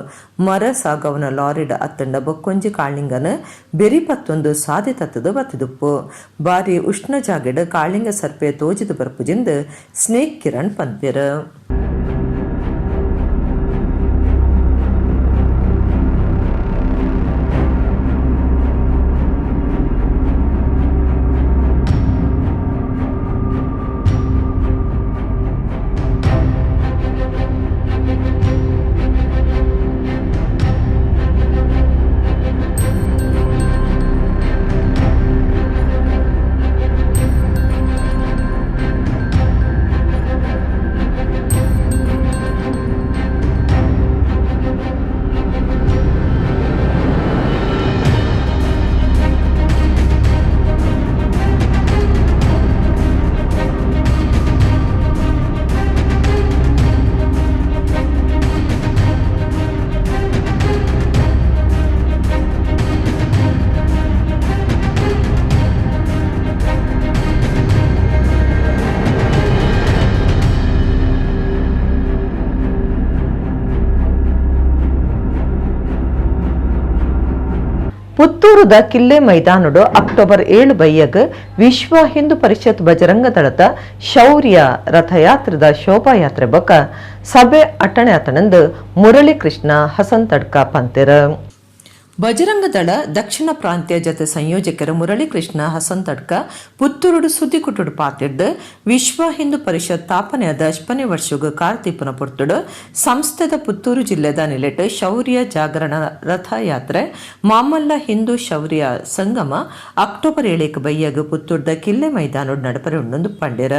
ಮರ ಸಾಗವನ ಲಾರಿಡ್ ಅತ್ತಂಡ ಬೊಕ್ಕೊಂಜಿ ಕಾಳಿಂಗನ ಬೆರಿ ಪತ್ತೊಂದು ಸಾದೆ ತತ್ತದು ಬತ್ತಿದುಪ್ಪು. ಬಾರಿ ಉಷ್ಣ ಜಾಗೆಡ್ ಕಾಳಿಂಗ ಸರ್ಪೆ ತೋಜಿದು ಬರ್ಪುಜಿಂದ್ ಸ್ನೇಕ್ ಕಿರಣ್ ಪನ್ಪೆರ್. ಪುತ್ತೂರುದ ಕಿಲ್ಲೆ ಮೈದಾನಡು ಅಕ್ಟೋಬರ್ 7 ಬಯ್ಯಗ್ ವಿಶ್ವ ಹಿಂದೂ ಪರಿಷತ್ ಬಜರಂಗ ದಳದ ಶೌರ್ಯ ರಥಯಾತ್ರದ ಶೋಭಾಯಾತ್ರೆ ಬೊಕ್ಕ ಸಭೆ ಅಟ್ಟಣೆ ಆತಣಂದು ಮುರಳಿ ಕೃಷ್ಣ ಹಸನ್ ತಡ್ಕ ಪಂತೆರ್. ಬಜರಂಗ ದಳ ದಕ್ಷಿಣ ಪ್ರಾಂತ್ಯ ಜತೆ ಸಂಯೋಜಕರು ಮುರಳೀಕೃಷ್ಣ ಹಸನ್ ತಡ್ಕ ಪುತ್ತೂರುಡು ಸುದ್ದಿಕುಟುಡು ಪಾತಿರ್ದು ವಿಶ್ವ ಹಿಂದೂ ಪರಿಷತ್ ಸ್ಥಾಪನೆಯಾದ ಅಷ್ಟನೇ ವರ್ಷಗ್ ಕಾರ್ತಿಪ್ಪುನ ಪೊರ್ತುಡು ಸಂಸ್ಥೆದ ಪುತ್ತೂರು ಜಿಲ್ಲೆದ ನಿಲೆಟ್ ಶೌರ್ಯ ಜಾಗರಣ ರಥಯಾತ್ರೆ ಮಾಮಲ್ಲ ಹಿಂದೂ ಶೌರ್ಯ ಸಂಗಮ ಅಕ್ಟೋಬರ್ 7 ಬಯ್ಯಗ್ ಪುತ್ತೂರ್ದ ಕಿಲ್ಲೆ ಮೈದಾನೊಡು ನಡಪರೆ ಉಂಡು ಪಂಡೆರ್.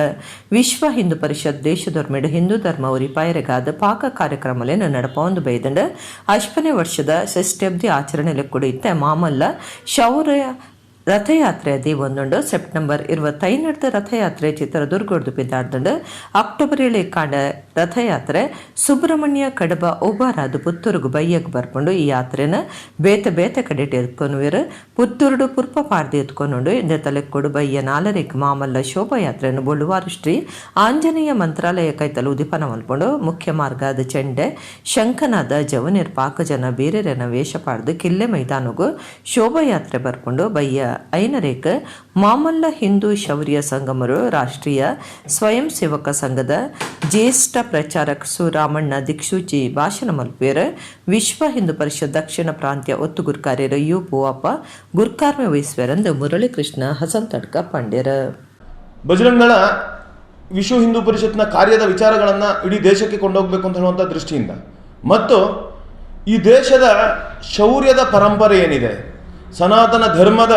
ವಿಶ್ವ ಹಿಂದೂ ಪರಿಷತ್ ದೇಶದೊರ್ಮೆಡ್ ಹಿಂದೂ ಧರ್ಮ ಉರಿಪಾಯರೆಗಾದ ಪಾಕ ಕಾರ್ಯಕ್ರಮಲೆನ್ ನಡಪವೊಂದು ಬೈದಂಡ್. ಅಷ್ಟನೇ ವರ್ಷದ ಷಷ್ಠ್ಯಬ್ದಿ ಆಚರಣೆ ಲೆಕ್ಕುಡು ಇತ್ತೆ ಮಾಮಲ್ಲ ಶೌರ್ಯ ರಥಯಾತ್ರೆ ದೇವೊಂದುಂಡು. ಸೆಪ್ಟೆಂಬರ್ 25 ರಥಯಾತ್ರೆ ಚಿತ್ರದುರ್ಗಡ್ದು ಪಿದಾಡ್ದುಂಡು. ಅಕ್ಟೋಬರ್ 7 ಕಾಂಡ ರಥಯಾತ್ರೆ ಸುಬ್ರಹ್ಮಣ್ಯ, ಕಡಬ, ಉಬಾರಾದು ಪುತ್ತೂರುಗು ಬಯ್ಯಗ್ ಬರ್ಪುಂಡು. ಈ ಯಾತ್ರೆನ ಬೇತೆ ಬೇತೆ ಕಡೆಟ್ ಎತ್ಕೊನುವೆರ್. ಪುತ್ತೂರುಡು ಪುರ್ಪ ಪಾಡ್ದು ಎತ್ಕೊನುಂಡು. ಇಂದೆತ ಲೆಕ್ಕೊಡು ಬಯ್ಯ 4:30ಕ್ ಮಾಮಲ್ಲ ಶೋಭಾಯಾತ್ರೆನ್ ಬೊಳುವಾರು ಶ್ರೀ ಆಂಜನೇಯ ಮಂತ್ರಾಲಯ ಕೈತಲ್ ಉದಿಪನ ಮಲ್ಪುಂಡು. ಮುಖ್ಯ ಮಾರ್ಗದ ಚೆಂಡೆ, ಶಂಖನಾದ, ಜವನಿರ್, ಪಾಕಜನ ಬೀರೆರೆನ ವೇಷ ಪಾಡ್ದು ಕಿಲ್ಲೆ ಮೈದಾನಗು ಶೋಭಾಯಾತ್ರೆ ಬರ್ಪುಂಡು. ಬಯ್ಯ 5:30ಕ್ ಮಾಮಲ್ಲ ಹಿಂದೂ ಶೌರ್ಯ ಸಂಗಮರು ರಾಷ್ಟ್ರೀಯ ಸ್ವಯಂ ಸೇವಕ ಸಂಘದ ಜ್ಯೇಷ್ಠ ಪ್ರಚಾರಕ ಸು ರಾಮಣ್ಣ ದಿಕ್ಸೂಚಿ ಭಾಷಣ ಮಲ್ಪೇರ್. ವಿಶ್ವ ಹಿಂದೂ ಪರಿಷತ್ ದಕ್ಷಿಣ ಪ್ರಾಂತ್ಯ ಒತ್ತು ಗುರ್ಕಾರ್ಯರು you Poovappa ಗುರ್ಕಾರ್ಮೆ ವಹಿಸುವರೆಂದು ಮುರಳೀಕೃಷ್ಣ ಹಸನ್ ತಡ್ಕ ಪಂಡ್ಯರ್.
ಬಜರಂಗದಳ ವಿಶ್ವ ಹಿಂದೂ ಪರಿಷತ್ನ ಕಾರ್ಯದ ವಿಚಾರಗಳನ್ನು ಇಡೀ ದೇಶಕ್ಕೆ ಕೊಂಡೋಗಬೇಕು ಅಂತ ಹೇಳುವಂಥ ದೃಷ್ಟಿಯಿಂದ ಮತ್ತು ಈ ದೇಶದ ಶೌರ್ಯದ ಪರಂಪರೆ ಏನಿದೆ, ಸನಾತನ ಧರ್ಮದ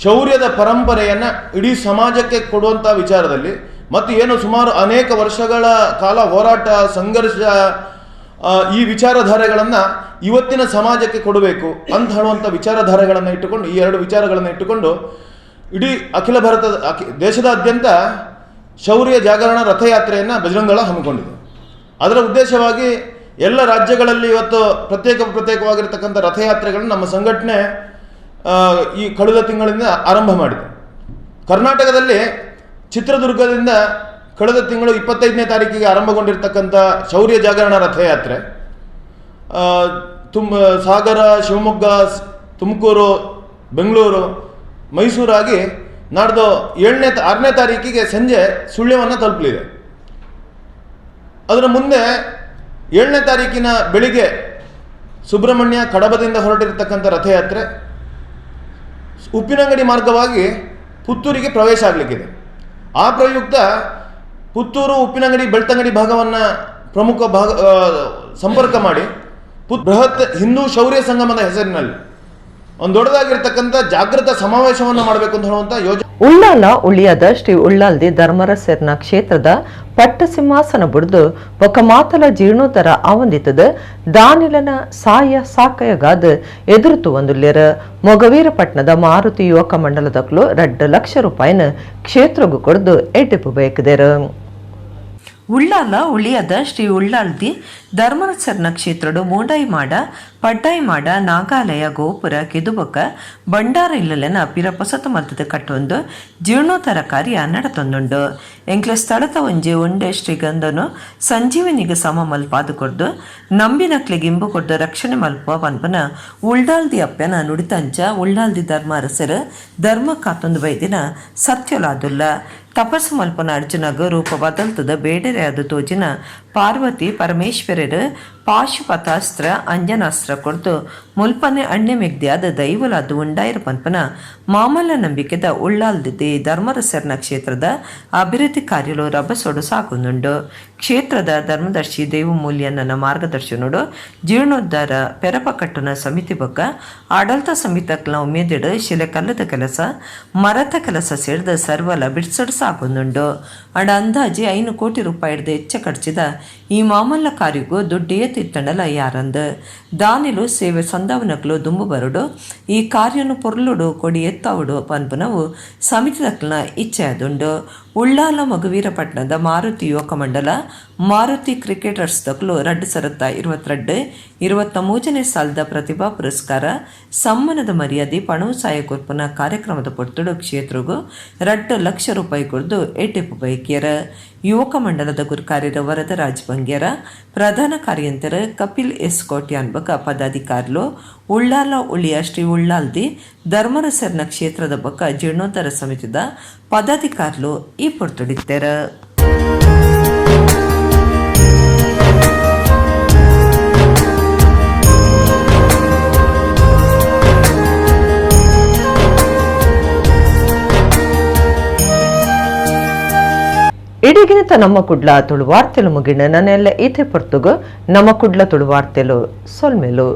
ಶೌರ್ಯದ ಪರಂಪರೆಯನ್ನು ಇಡೀ ಸಮಾಜಕ್ಕೆ ಕೊಡುವಂಥ ವಿಚಾರದಲ್ಲಿ ಮತ್ತು ಏನು ಸುಮಾರು ಅನೇಕ ವರ್ಷಗಳ ಕಾಲ ಹೋರಾಟ, ಸಂಘರ್ಷ, ಈ ವಿಚಾರಧಾರೆಗಳನ್ನು ಇವತ್ತಿನ ಸಮಾಜಕ್ಕೆ ಕೊಡಬೇಕು ಅಂತ ಹೇಳುವಂಥ ವಿಚಾರಧಾರೆಗಳನ್ನು ಇಟ್ಟುಕೊಂಡು, ಈ ಎರಡು ವಿಚಾರಗಳನ್ನು ಇಟ್ಟುಕೊಂಡು ಇಡೀ ಅಖಿಲ ಭಾರತದ ದೇಶದಾದ್ಯಂತ ಶೌರ್ಯ ಜಾಗರಣ ರಥಯಾತ್ರೆಯನ್ನು ಬಜರಂಗದಳ ಹಮ್ಮಿಕೊಂಡಿದೆ. ಅದರ ಉದ್ದೇಶವಾಗಿ ಎಲ್ಲ ರಾಜ್ಯಗಳಲ್ಲಿ ಇವತ್ತು ಪ್ರತ್ಯೇಕ ಪ್ರತ್ಯೇಕವಾಗಿರ್ತಕ್ಕಂಥ ರಥಯಾತ್ರೆಗಳನ್ನು ನಮ್ಮ ಸಂಘಟನೆ ಈ ಕಳೆದ ತಿಂಗಳಿಂದ ಆರಂಭ ಮಾಡಿದೆ. ಕರ್ನಾಟಕದಲ್ಲಿ ಚಿತ್ರದುರ್ಗದಿಂದ ಕಳೆದ ತಿಂಗಳು 25ನೇ ತಾರೀಕಿಗೆ ಆರಂಭಗೊಂಡಿರ್ತಕ್ಕಂಥ ಶೌರ್ಯ ಜಾಗರಣ ರಥಯಾತ್ರೆ ಸಾಗರ, ಶಿವಮೊಗ್ಗ, ತುಮಕೂರು, ಬೆಂಗಳೂರು, ಮೈಸೂರಾಗಿ ನಾಡ್ದು 6ನೇ ತಾರೀಕಿಗೆ ಸಂಜೆ ಸುಳ್ಯವನ್ನು ತಲುಪಲಿದೆ. ಅದರ ಮುಂದೆ 7ನೇ ತಾರೀಕಿನ ಬೆಳಿಗ್ಗೆ ಸುಬ್ರಹ್ಮಣ್ಯ, ಕಡಬದಿಂದ ಹೊರಟಿರ್ತಕ್ಕಂಥ ರಥಯಾತ್ರೆ ಉಪ್ಪಿನಂಗಡಿ ಮಾರ್ಗವಾಗಿ ಪುತ್ತೂರಿಗೆ ಪ್ರವೇಶ ಆಗಲಿಕ್ಕಿದೆ. ಆ ಪ್ರಯುಕ್ತ ಪುತ್ತೂರು, ಉಪ್ಪಿನಂಗಡಿ, ಬೆಳ್ತಂಗಡಿ ಭಾಗವನ್ನು ಪ್ರಮುಖ ಭಾಗ ಸಂಪರ್ಕ ಮಾಡಿ ಬೃಹತ್ ಹಿಂದೂ ಶೌರ್ಯ ಸಂಗಮದ ಹೆಸರಿನಲ್ಲಿ ಒಂದು ದೊಡ್ಡದಾಗಿರ್ತಕ್ಕಂಥ ಜಾಗೃತ ಸಮಾವೇಶವನ್ನು ಮಾಡಬೇಕು ಅಂತ ಹೇಳುವಂಥ ಯೋಜನೆ.
ಉಳ್ಳಾಲ ಉಳಿಯದ ಶ್ರೀ ಉಳ್ಳಾಲ್ದಿ ಧರ್ಮರಸೆರ್ನ ಕ್ಷೇತ್ರದ ಪಟ್ಟ ಸಿಂಹಾಸನ ಬುಡ್ದು ಬೊಕ ಮಾತಲ ಜೀರ್ಣೋತ್ತರ ಆವಂದಿತದ ದಾನಿಲನ ಸಾಯ ಸಾಕಯಗಾದ ಎದುರುತು ಒಂದುಲ್ಲೇರ. ಮೊಗವೀರಪಟ್ಟಣದ ಮಾರುತಿ ಯುವಕ ಮಂಡಲದಕ್ಲು 2 ಲಕ್ಷ ರೂಪಾಯಿನ ಕ್ಷೇತ್ರಗೂ ಕೊಡ್ದು ಎಡ್ಡಿಪು ಬಯಕದೇರು. ಉಳ್ಳಾಲ ಉಳಿಯದ ಶ್ರೀ ಉಳ್ಳಾಲ್ದಿ ಧರ್ಮರಸರ್ನ ಕ್ಷೇತ್ರಡು ಮೂಡಾಯಿ ಮಾಡ, ಪಡ್ಡಾಯಿ ಮಾಡ, ನಾಗಾಲಯ, ಗೋಪುರ, ಕಿದುಬೊಕ್ಕ ಬಂಡಾರ ಇಲ್ಲಲೆನ ಪಿರ ಪೊಸತು ಮಲ್ತದ ಕಟ್ಟೊಂದು ಜೀರ್ಣೋತ್ತರ ಕಾರ್ಯ ನಡತೊಂದುಂಡು. ಎಂಕ್ಲೆ ಸ್ಥಳದ ಒಂಜಿ ಒಂಡೆ ಶ್ರೀಗಂಧನು ಸಂಜೀವನಿಗೆ ಸಮ ಮಲ್ಪಾದು ಕೊರ್ದು ನಂಬಿನಕ್ಲೆಗೆ ಇಂಬು ಕೊರ್ದು ರಕ್ಷಣೆ ಮಲ್ಪ ಪನ್ಪನ ಉಳ್ಳಾಲ್ದಿ ಅಪ್ಪನ ನುಡಿತಂಚ ಉಳ್ಳಾಲ್ದಿ ಧರ್ಮ ಅರಸರು ಧರ್ಮ ಕಾತೊಂದು ಬೈದಿನ ಸತ್ಯಲಾದುಲ್ಲ. ತಪಸ್ಸು ಮಲ್ಪನ ಅರ್ಜುನಗ ರೂಪ ಬದಲ್ತದ ಬೇಡರೆ ಅದು ತೋಜಿನ ಪಾರ್ವತಿ ಪರಮೇಶ್ವರರು ಪಾಶುಪತಾಸ್ತ್ರ ಅಂಜನಾಸ್ತ್ರ ಕೊಡ್ದು ಮುಲ್ಪನೆ ಅಣ್ಣೆ ಮೆಗ್ದಿಯಾದ ದೈವಲಾದ ಉಂಡಾಯಿರ ಪನ್ಪನ ಮಾಮಲ್ಲ ನಂಬಿಕೆದ ಉಳ್ಳಾಲ್ದಿದ್ದಿ ಧರ್ಮರಸರ್ನ ಕ್ಷೇತ್ರದ ಅಭಿವೃದ್ಧಿ ಕಾರ್ಯಲು ರಭಸೊಡು ಸಾಕುಂದುಂಡು. ಕ್ಷೇತ್ರದ ಧರ್ಮದರ್ಶಿ ದೇವಮೂಲ್ಯನ ಮಾರ್ಗದರ್ಶನೋಡು ಜೀರ್ಣೋದ್ಧಾರ ಪೆರಪಕಟ್ಟುನ ಸಮಿತಿ ಬೊಕ್ಕ ಆಡಳಿತ ಸಮಿತಕ್ಲ ಉಮೇದಿಡು ಶಿಲೆ ಕಲ್ಲದ ಕೆಲಸ, ಮರತ ಕೆಲಸ ಸೇರಿದ ಸರ್ವಲ ಬಿಡ್ಸಡ್ ಸಾಕುಂದುಂಡು. ಅಂಡ ಅಂದಾಜಿ 5 ಕೋಟಿ ರೂಪಾಯಿ ಹೆಚ್ಚ ಖರ್ಚಿದ ಈ ಮಾಮಲ್ಲ ಕಾರ್ಯಗೂ ದುಡ್ಡು ಏತಿತ್ತಂಡಲ ಯಾರಂದ ದಾನಿಲು ಸೇವೆ ಸಂದಾವನಕ್ಲು ದುಂಬು ಬರುಡು ಈ ಕಾರ್ಯನು ಪೊರ್ಲುಡು ಕೊಡಿ ಎತ್ತಾವುಡು ಪನ್ಪುನವು ಸಮಿತಿದಕ್ಲನ ಇಚ್ಛೆ ಅದುಂಡು. ಉಳ್ಳಾಲ ಮಗುವೀರಪಟ್ಟಣದ ಮಾರುತಿ ಯುವಕ ಮಂಡಲ ಮಾರುತಿ ಕ್ರಿಕೆಟರ್ಸ್ ದಕ್ಲು 2022 23ನೇ ಸಾಲದ ಪ್ರತಿಭಾ ಪುರಸ್ಕಾರ ಸಮ್ಮಾನದ ಮರ್ಯಾದೆ ಪಣವು ಸಾಯ ಕೊರ್ಪುನ ಕಾರ್ಯಕ್ರಮದ ಪೊರ್ತುಡು ಕ್ಷೇತ್ರಗೂ 2 ಲಕ್ಷ ರೂಪಾಯಿ ಕೊಡ್ದು ಎಟಿಪು ಬೈಕಿಯರ. ಯುವಕ ಮಂಡಲದ ಗುರುಕಾರ್ಯರ ವರದರಾಜ್ ಬಂಗ್ಯರ, ಪ್ರಧಾನ ಪ್ರಧಾನ ಕಾರ್ಯಂತರ ಕಪಿಲ್ ಎಸ್ ಕೋಟ್ಯಾನ್ ಬೊಕ ಪದಾಧಿಕಾರಿಲು, ಉಳ್ಳಾಲ ಉಳಿಯ ಶ್ರೀ ಉಳ್ಳಾಲ್ದಿ ಧರ್ಮರಸರ್ನ ಕ್ಷೇತ್ರದ ಬೊಕ ಜೀರ್ಣೋದ್ಧಾರ ಸಮಿತಿದ ಪದಾಧಿಕಾರಿಲು ಈ ಪೊರ್ತುಡಿತ್ತೆರ್. ಇಡೀಗಿನತ ನಮ್ಮ ಕುಡ್ಲ ತುಳು ವಾರ್ತೆಲು ಮುಗಿಣ ನನ್ನೆಲ್ಲ ಈತೆ ಪೊರ್ತುಗು ನಮ್ಮ ಕುಡ್ಲ ತುಳು ವಾರ್ತೆಲು ಸೊಲ್ಮೆಲು.